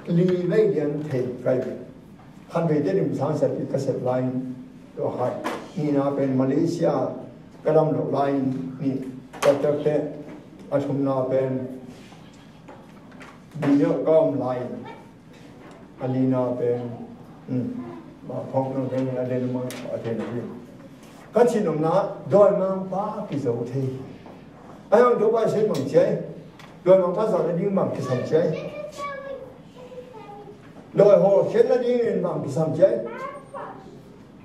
li vei lian thei kai ve. Khat veite dim sang sepih ka sep lai in, tua khat. Nihna pen Malaysia ka dam loh lai in, nih, ka tepte, a thumna pen New York ka om lai in, a lina pen, um, ma phawk nang pen a den ma a den a den. Ka cih nopna, dawimangpa kizo thei. A hiang Topa Jesu in bang ci ai? Dawimangpa zawhna ding bang kisam ci ai? Dawi hawlkhiatna dingin bang kisam ci ai?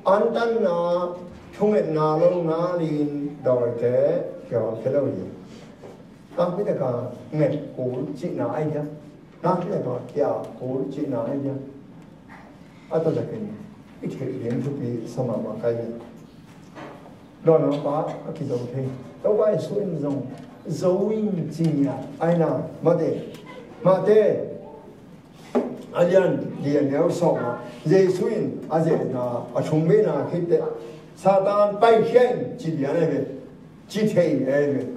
Antanna, thungetna lo ngalin dawite kiawlkhia lo hi. Nakpi taka nget kul cihna ai dia. Nakpi taka kia kul cihna ai dia. A tawh takin i theih ding thupi sa mahmah kai hi. Dawimangpa a kizo thei. Topa Jesu in zong zo in ci ngiat ai na, Mate. Mate. A lian, lian neu sawm ah Jesu in a zehna a thum veina khit teh, Satan paikhia in ci lian ai ve. Ci thei ai ve.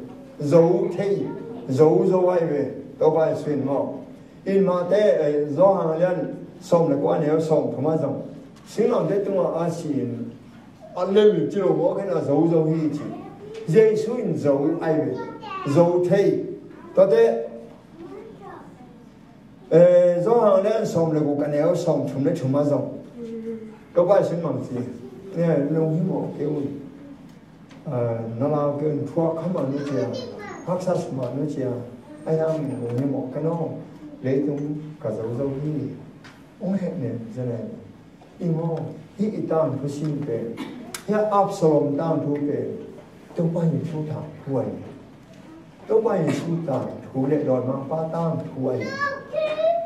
Zo thei, zo zo ai ve. Topa Jesu in maw. In Mate, eh, Johan a lian sawm le kua neu sawm thum ah zong, singlamteh tungah a si in a lel ci lo maw, khen a zo zo hi ci. Jesu in zo ai ve. Zo thei. Tuate, eh, Johan a lian sawm le guk a neu sawm thum le thum ah zong, Topa Jesu in bang ci, ne, lunghimawh kei un. Na lau kei un, thuak kha mah nu cia, haksa mah nu cia, a hiang lunghimawh kei un aw, leitung ka zo zo hi. Hong hehnem zen ai. I maw, hih i tangthu sin pen, hih Absalom tangthu pen, Topa Jesu tangthu ai. Topa Jesu tangthu le dawimangpa tangthu ai.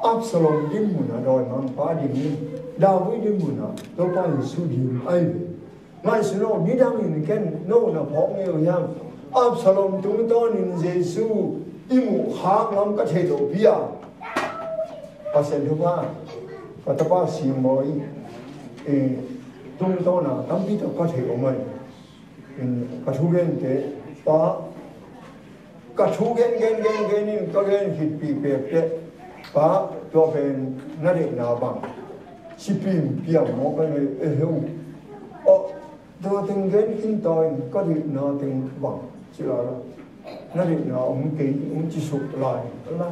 Absalom dinmun ah dawimangpa ding in, David dinmun ah Topa Jesu ding ai ve. Ngaihsun aw, nidangin ken no na phawk ngei uh hiam? Absalom tungtawnin Jesu i muh khak lam ka theih loh pi a, Pasian thupha, ka tapa Simbawi, eh, tungtawna tampi tawh ka theih om ai. Ka thugente pa, ka thu gen gen gen gen in ka gen khitpih pek teh, Pa, tua pen na deihna bang? Sipim piang maw ka nei e heu. Aw, tua teng gen khin ta in, ka deihna teng bang ci lai la. Na deihna hong kei, hong ci suk lai la.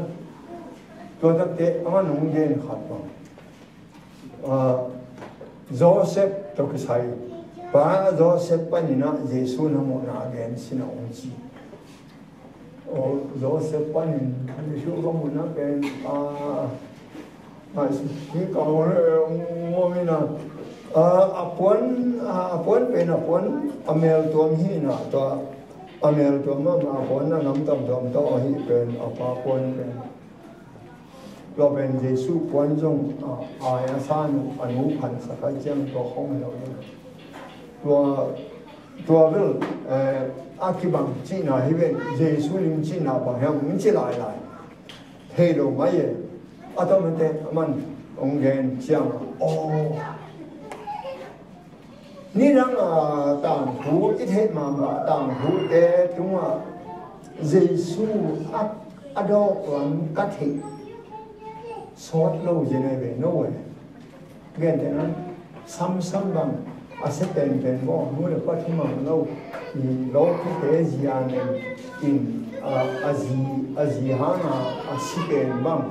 Tua takte a man hong gen khat bang, ah, Joseph tawh kisai. Pa, Joseph panin ah Jesu na muhna gen sin a hong ci. Aw, Joseph panin Jesu ka muhna pen, ah, ngaihsut hi ka mu le, mu mi na. Ah, a puan, ah, a puan pen a puan a mel tuam hi na, tua a mel tuam a, a puan a nam tam tuam tawh ahi pen a pa puan pen. Tua pen Jesu puan zong, ah, ai a san uh, a nu phansak a ciang tua khong hi lo hi. Tua, tua bel, eh, a kibang cihna hi ven, Jesu lim cihna bang hiam, min ci lailai. Thei lo mai e. A tawmate a man hong gen ciang a, aw. Nidang a tangthu, i theih mahmah tangthute tungah Jesu a, a dawk lam ka theih sawt lo zen ai ve, no e. Gentehna, Samson bang a si penpen maw, nu le pa thu mang lo, i lawpite zia nen in, a, a zi, a zi hanga a si pen bang.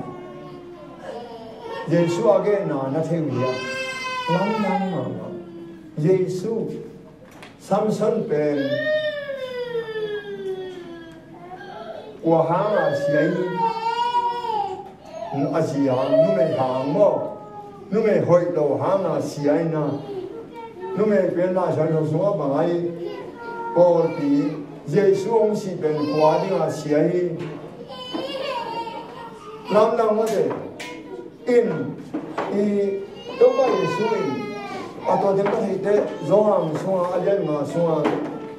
Jesu a genna na thei uh hia? Lamdang mahmah. Jesu, Samson pen kua hanga sia hi? A zi hang, numei hang maw? Numei hoih lo hanga sia hi na. Numei pen Lai Siangtho sungah bang ahi? Pawlpi. Jesu hong sih pen kua dinga sia hi? Lamdang mate. In, i, Topa Jesu in, a tua te ka theite, Johan sunga, a lian nga sunga,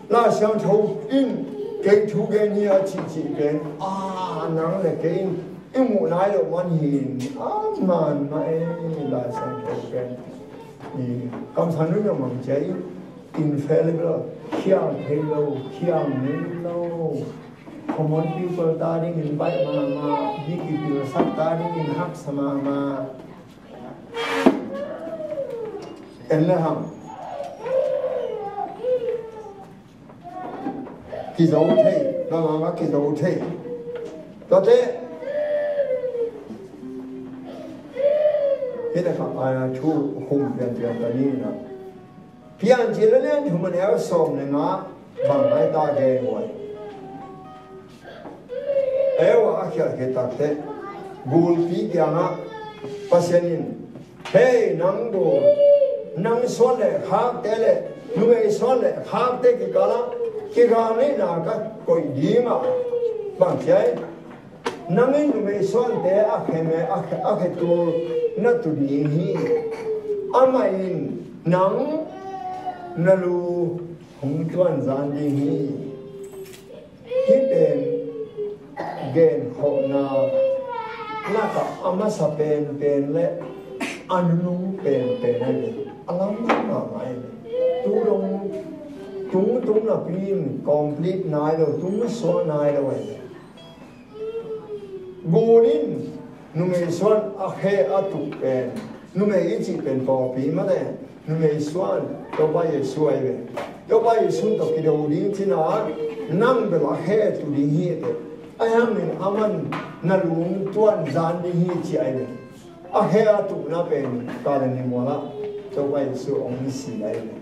Lai Siangtho in kei thu gen hi a cihcih pen, a, nang le kei in i muh nai loh man hi in, a man mah e, Lai Siangtho pen. I kamsang nui nang mang cia i, infallible, khiang thei lo, khiang nei lo. Common people ta dingin baih mahmah, mi kipilsak ta dingin haksa mahmah. En le hang. Kizo thei, bangmah kizo thei. Tuate. Hih takah a thu hum pianpian ta ni na. Piancil a lian thum a neu sawm le nga bang ai ta gen huai. Eva a khialh khit takteh gulpi kiangah Pasian in, "Hei, nang gul, nang suan le khakte le numei suan le khakte kikalah kigal neihna ka koih ding a," bang ci ai. Nang in numei suante a khe me, a khe, a khe tul na tu ding hi. Amah in nang na lu hong tuanzan ding hi. Hih pen genkholhna lakah a masa penpen le a nunung penpen ahi ve. A lamdang mahmah ahi ve. Tu dong tungtung napi in complete nai lo, tung suak nai lo ahi ve. Gul in numei suan a khe a tuk pen, numei i cih pen pawlpi mah le numei suan Topa Jesu ahi ve. Topa Jesu tawh kido ding cihna, nang bel a khe tu ding hi teh. Ahi hangin aman na lungtuan zan ding hi ci ahi ve. A khe a tukna pen Kalvari mualah Topa Jesu hong si ahi ve.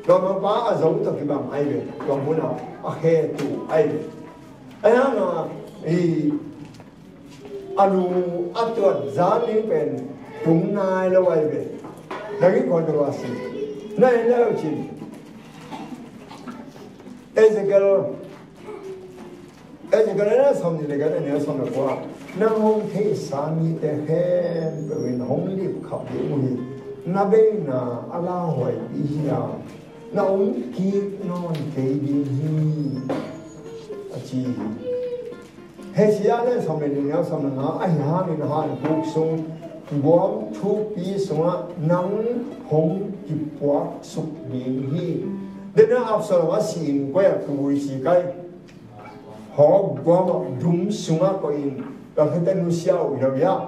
Tua mah pa a zo tawh kibang ahi ve. Tua munah a khe tu ahi ve. Ahi hanga i a lu a tuat zan ding pen tung nai lo ahi ve. Dagi khuan tua si na en le cin. Ezekiel, Ezekiel a neu sawm nih le giat, a neu sawm le kua. Nang hong theihsa mite khempeuh in hong lipkhap ding uh hi. Na beina a lauhuai ding hi a, na om kik nawn kei ding hi, a ci hi. Hesia le sawm le nih neu sawm le nga, ahi hangin hankhuk sung guam thukpi sungah nang hong kipuak suk ding hi. Dena Absalom a si in koi a pu i si kai. Hawk guam ah dum sungah koih in, ka khete nusia uh hi lo hiam?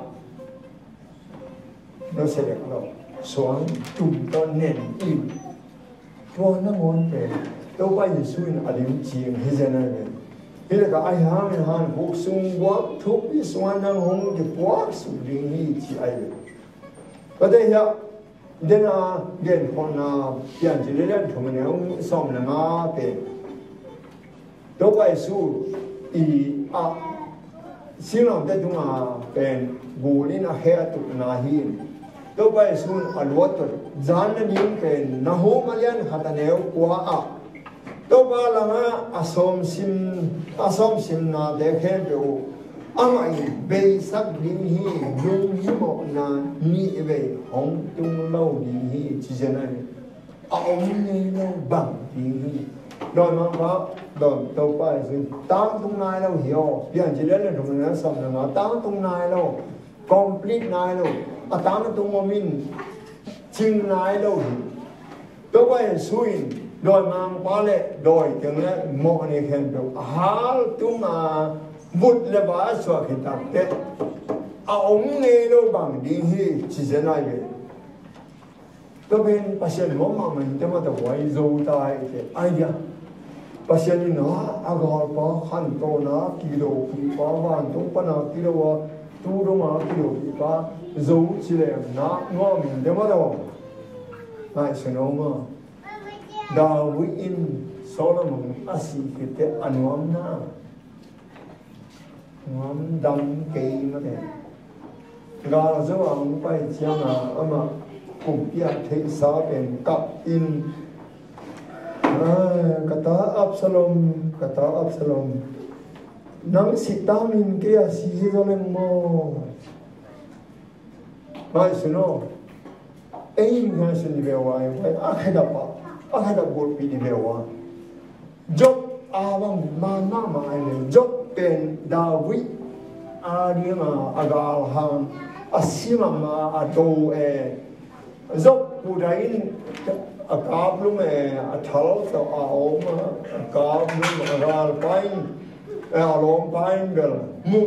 Nusia dek lo. Suang tum tawh nen in. Tua nangawn pen Topa Jesu in a limcing hi zen ahi ve. Hi leh ka ahi hang in han khuk sung guam thupi sungah nang hong kipuak suk ding hi ci ahi ve. Ka te hiah dena gen khawhna Piancil lian thum a neu sawm le nga pen Topa Jesu i a singlamteh tunga pen gul in a khe a tukna hi in. Topa Jesu in a luat tawh zan nading pen Nahum a lian khat a neu kua ah Topa langah a sawmsim, a sawmsimnate khempeuh uh amah in beisak ding hi, lunghimawhna nih vei hong tung lo ding hi ci zen ahi. A om ngei lo bang ding hi. Dawimangpa, dawi Topa Jesu in tangtung nai lo hi aw. Piancil lian thum a neu sawm le nga tangtung nai lo. Complete nai lo. A tangtung om in cing nai lo hi. Topa Jesu in dawimangpa le dawi teng le mawhni khempeuh a hal tunga vut le va a suak hi takteh a om ngei lo bang ding hi ci zen ahi ve. Tua pen Pasian nuam mahmah in te mah ta huai zo ta hi te ai dia. Pasian in a, a galpa khantawna kidopihpa, vantung pana kido a, tu dong a kidopihpa zo ci leng na nuam in te mah ta huai. Ngaihsun om a. David in Solomon a sih khit teh a nuamna nuam dam kei mate. Gal zo a hong pai ciangin amah kumpi a theihsa pen kap in, "Ai, ka ta Absalom, ka ta Absalom, nang sih ta min kei a si hi zaw leng maw?" Ngaihsun aw. Ei ngaihsun i ve ua, a khedap a, a khedap gulpi i ve ua. Job a bang man mahmah ahi ve. Job pen David a ding a, a galhang, a si mahmah a do e. Job kudai in a kaplum e, a thal tawh a om a, a kaplum a, galpa in, a lawmpa in bel mu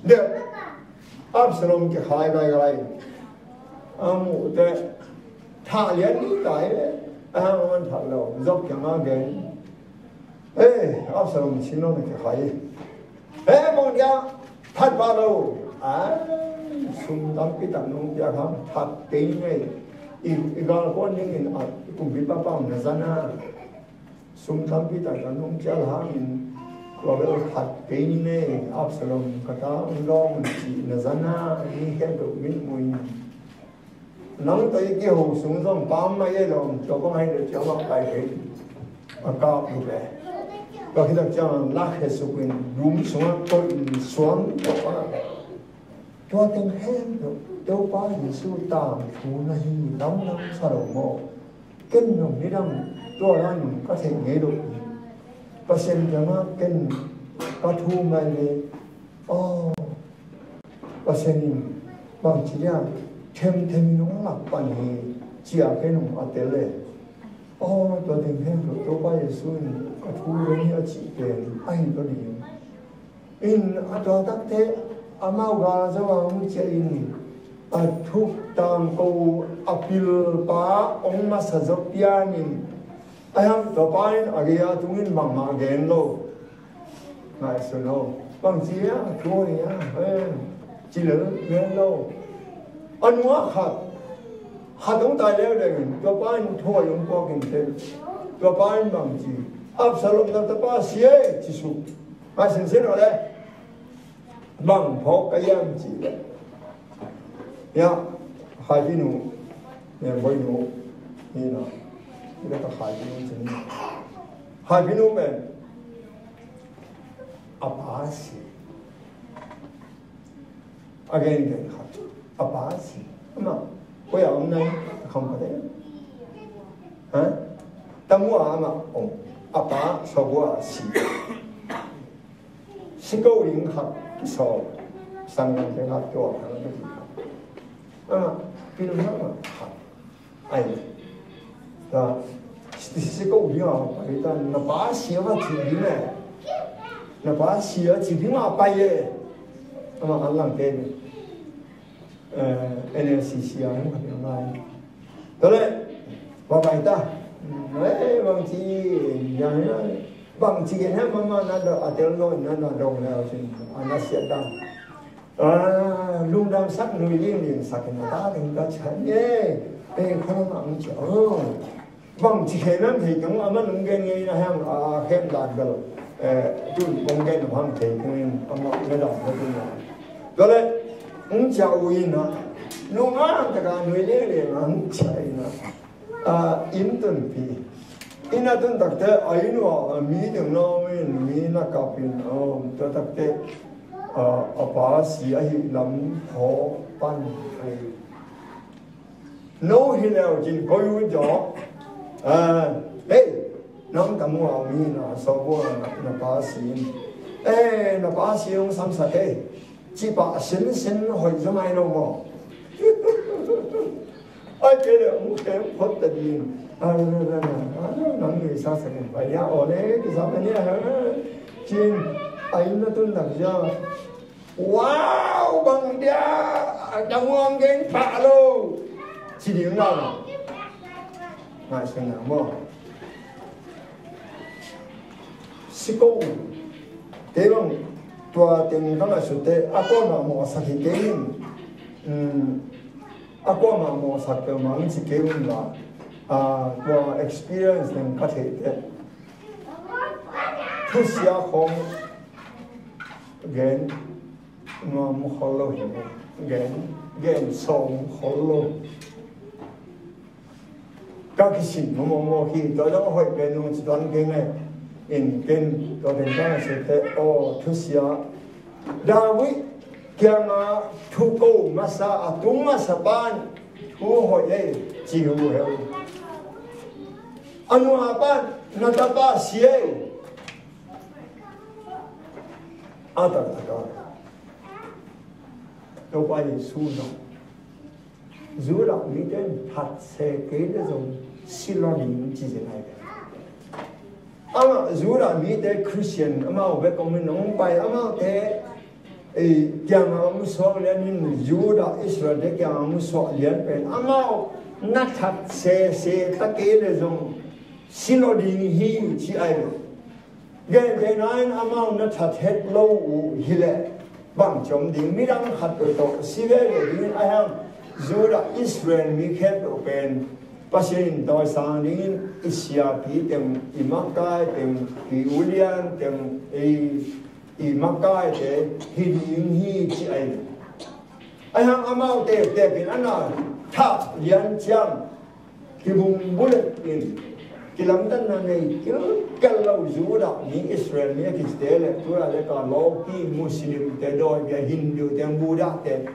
deuh. Absalom kikhai gaigai. A muh teh thah lian ni tai le, a hang man thah lo. Job kiangah gen, "Eh, Absalom sin lo na kikhai. Eh, bang dia phat pah lo. Ai, sum tampi tak nong piak hang, that kei ni ei. I, i galkuan dingin a, i kumpipa pau na zan a." Sum tampi tak ka nong cial hangin tua bel khat kei ni nei, Absalom ka ta hong dawng un cih na zan a, mi khempeuh min muin. Nang tawh i kiho sung zong pam mah i lawm, tua bang ahi leh ciah mah pai kei. A kap lu ve. Tua khit tak ciang lak he suk in dum sungah koih in suang tua bang. Tua teng khempeuh Topa Jesu tangthu na hi lamdang sa lo maw? Ken zong nidang tua dan ka theih ngei lo hi. Pasian kiangah ken ka thum lai le, aw, Pasian in bangci dia themthem in hong lak pan hi, ci-a ken hong a tel le. Aw, tua teng khempeuh Topa Jesu in ka thu ve hi a cih pen ahi lo ding. In a tua takte amau gal zo a hong ciah in a thuk tangko a pilpa hong masa zo pian in a hiam tua pa in a gei a tungin bangmah gen lo. Ngaihsun lo. Bangci a thu hi a, eh, ci lel gen lo. A nua khat khat hong tai leuleu in tua pa in thuai hong puak in tel. Tua pa in bangci, Absalom na tapa si e ci suk. Ngaihsun sin aw le. Bang phawk ka hiam cih leh, ya, Haipinu, ya, Boinu, ni na, ni ka Haipinu cih ni. Haipinu pen a pa si. Again, again, khat. A pa si. Ama, ko ya om nai, kam pa de. Ha? Tamu ama om. A pa, so ko si. Siko ding khat kisawl, sanggamte khat tua khat kisawl. Ah, pil mah mah khat. Ai, ta, siko ding a pai ta, na pa sia va thi ding le. Na pa si a ci ding a pai e. Amah an lang te ni. N L C C a hong khat ni a ngai. Tua leh va pai ta. Bangci gen hiam, mama na dong a tel nawn na na dong le a sin a na siat dang. Lungdam sak, nui lingling sak in a ta ding ka ciah ni e. Khualam ah hong ciah. Bangci khem hiam thei keng, a man hong gen ngei na hiam, a khem dan bel tun kong gen hong thei keng in, a mah na dam na tun na. Tua leh hong ciah uh in a, lungdam tak a nui lele na hong ciah in a, inn tun pi. Inn a tun takte a inn uh a mi ding lawm in mi na kap in, tua takte a pa si ahih lam thaw pan. No hi leu cin koi uh jaw. Hei, nang tam uh a mi na sawbua na pa si in. Eh, na pa si hong samsak e. Cipah sinsin hoih zaw mai lo maw? Ai kei le hong khem phot ta ding. Nang nuihsak sak in pai dia aw le kisam a nia. Cin a inn a tun tak zia. Wow, bang dia a tamuang gen pah lo. Ci ding na. Ngaihsun na maw? Siko. Kei bang tua teng ka ngaihsut te a kuamah mawhsak hi kei in. A kuamah mawhsak kei mang ci kei un la. Tua experience teng ka theih te. Thusia khong gen nuam khol lo hi. Gen, gen sawm khol lo. Ka kisin mawngmawng hi, tua zong a hoih pen nung ci tuan keng e. In ken tua pen ka ngaihsut te, aw, thusia. David kiangah thu ko masa, a tung masa pan thu hoih e, ci uh hi. A nu a pan na tapa si e. A taktak a Topa Jesu zong Judah mite in that se kei le zong si lo ding ci zen ai ve. Amah Judah mite Christian amau bek om in hong pai, amaute kiangah hong suak lian in, Judah Israel te kiangah hong suak lian pen amau na that sese ta kei le zong si lo ding hi ci ai lo. Gentehna in amau na that het lo uh hileh bang ci om ding, midang khat peuh tawh si veve dingin a hiang Judah Israel mi khempeuh pen Pasian in tawisang dingin i siapi teng, i makai teng, i ulian teng, i, i makaite hi ding hi ci ai. A hiang amau tektek in a na thah lian ciang kibung bullet in kilamdanna nei kilkel lo Judah mi, Israel mi a kicite le tua le ka lawki Muslim te, dawi bia Hindu te, Buddha te,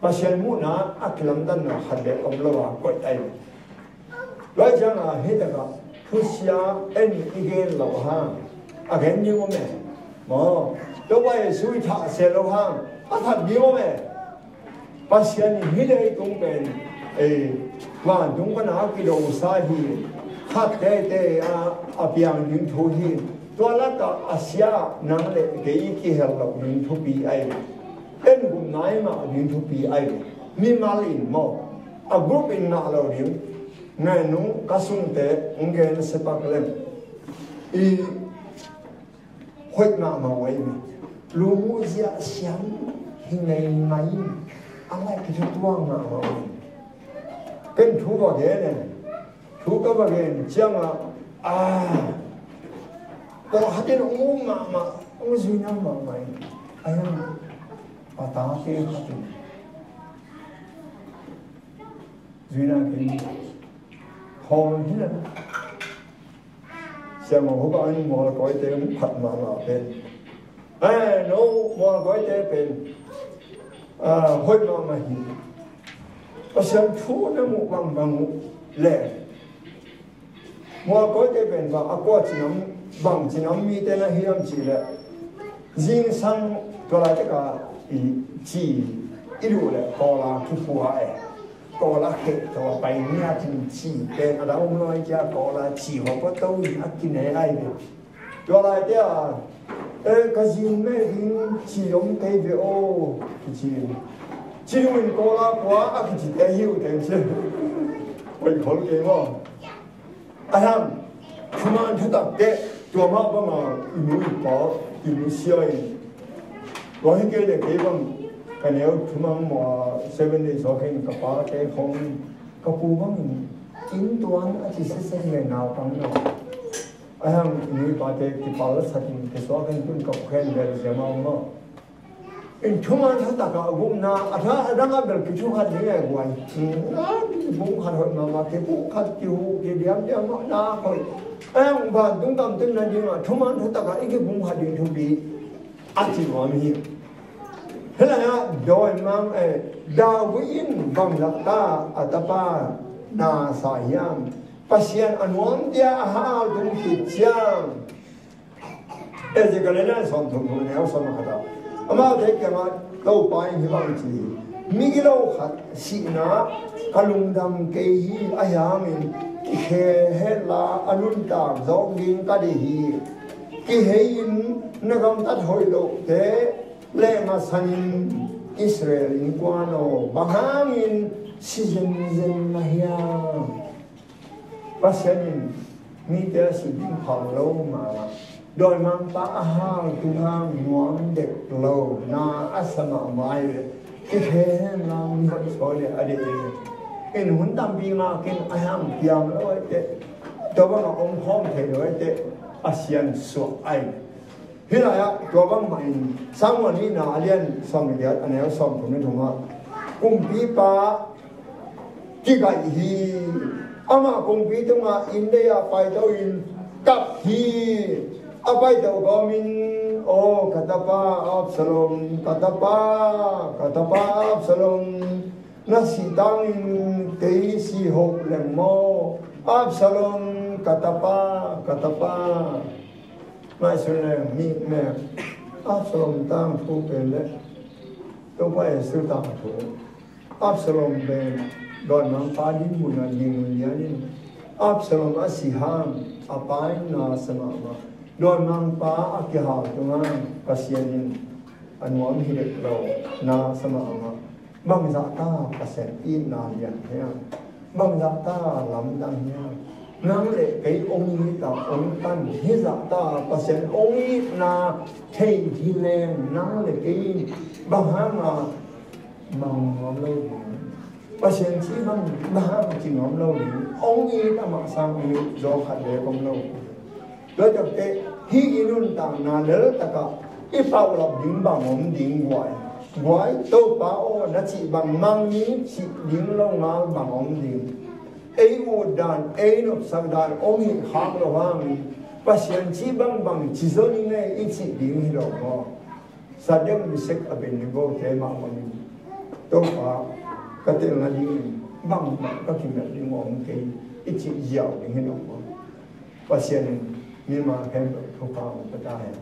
Pasian muhna a kilamdanna khat le om lo a koih ai. Tua ciangin hih takah thusia en i gen loh hang a gen ding om e. Maw, Topa Jesu i thah se loh hang a that ding om e. Pasian in hih leitung pen vantung pana a kidosa hi. Khat teitei a piang ding thu hi. Tua lakah a sia nang le kei i kihel loh ding thupi ai ve. En gupna i ngah ding thupi ai ve. Mimal in maw, a group in ngah lo ding. Ngai nung ka sungte hong gen sepak lem. I hoih mahmah uh ahi ve. Lu muh ziah siam hi ngeingai in a laih kithutuang mahmah uh ahi ve. Ken thu va gen e. Thu ka va gen ciangah a pawlkhat in hong um mahmah, hong zuina mahmah in a hiang a tate khat in zuina kei in hong hi la. Siangho Hopah in mualkawite hong phat mahmah pen, eh, no mualkawite pen hoih mahmah hi. Pasian thu na muh bangbang uh le mualkawite pen bang a kua cinam, bang cinam mite na hiam cih leh zingsang tua laitak a i ci i duh leh kawla kiphua e. Kawla kheh tawh a pai ngiat in ci pen a dang om lo ahih ciang kawla ci hawh pua to in a kine ai ve. Tua laite a Eh, ka zin meh ding ci om kei ve aw, kici. Ci ding in Kawl a kua a kicite hi uh teng ci. Hoih khol kei maw. Ahi hang, thuman thutak teh, tua mah banga i nu i pa, i nu sia in. Tua hi kei leh kei bang, ka neu thumang maw, Seven Days aw khen ka pate khong, ka pu bangin, inn tuan a ci sesek le naupang lo. Ahi hang, i nu i pate kipal satin, kisuak in tun ka pu khen bel zia mah maw. In thuman thutak a gupna, a tha a dang a bel kithu khat ding e guai. Bung khat hoih mahmah, kibung khat kihu, kidiamdiam mah na hoih. Ahi hang vantung kamtun nading a, thuman thutak a i kibung khat ding thupi a ci nuam hi. Hih lai ah dawimang, eh, David in bangzah ta a tapa na sa hiam? Pasian a nuamte a hal tung khit ciang. Ezekiel lian sawmthum, neu sawm a khat ah, amaute kiangah Topa in hih bang ci hi, migilo khat sihna ka lungdam kei hi, ahi hangin kikhe hen la a nuntak zawk ding ka deih hi. Kihei in na gamtat hoih lohte leh ngasan in, Israel innkuan aw, bang hangin si zenzen na hiam? Pasian in mite a sih ding phal lo mah, dawimangpa a hal tung hang nuam dek lo na a sa mahmah hi ve. Kikhe hen la mi hoih sawi le a deih hi. In hun tampi ngak in, ahi hang piang lo ahi teh, tua bangah om khawm thei lo ahi teh, Pasian suak ahi. Hih lai ah tua bangmah in Samuel nihna a lian sawm le giat, a neu sawmthum le thum ah, kumpipa kigaih hi. Amah kumpi tungah inndei ah paito in kap hi. A paito kawmin, "Aw ka tapa Absalom, ka tapa, ka tapa Absalom, na sih tangin kei si hoh leng maw? Absalom, ka tapa, ka tapa." Ngaihsun leng mi mek, Absalom tangthu pen leh Topa Jesu tangthu. Absalom pen dawimangpa dinmun a ding lian in, Absalom a si hang a pa in na sa mahmah. Dawimangpa a kihal tung hang Pasian in a nuam hi dek lo na sa mahmah. Bangzah ta Pasian itna lian hiam? Bangzah ta lamdang hiam? Nang le kei hong it a hong tan hizah ta Pasian hong itna thei hi leng nang le kei in bang hanga mang nuam lo ding? Pasian ci bang, bang hanga ci nuam lo ding? Hong it a mah sang hong it zaw khat le om lo. Tua takte hih i nuntakna leltakah i paulap ding bang om ding guai? Guai, Topa aw, na cih bang mang ni cih ding lo ngal bang om ding? Ei ut dan, ei nopsak dan om hih khak lo hangin Pasian ci bangbang ci zo ning ei i cih ding hi lo maw? Sadrak, Mesak, Abednego te mah bangin, Topa, ka tel nadingin bangmah ka kimelh ding om kei i cih ziau ding hi lo maw? Pasian in mimal khempeuh thupha hong pia ta hen.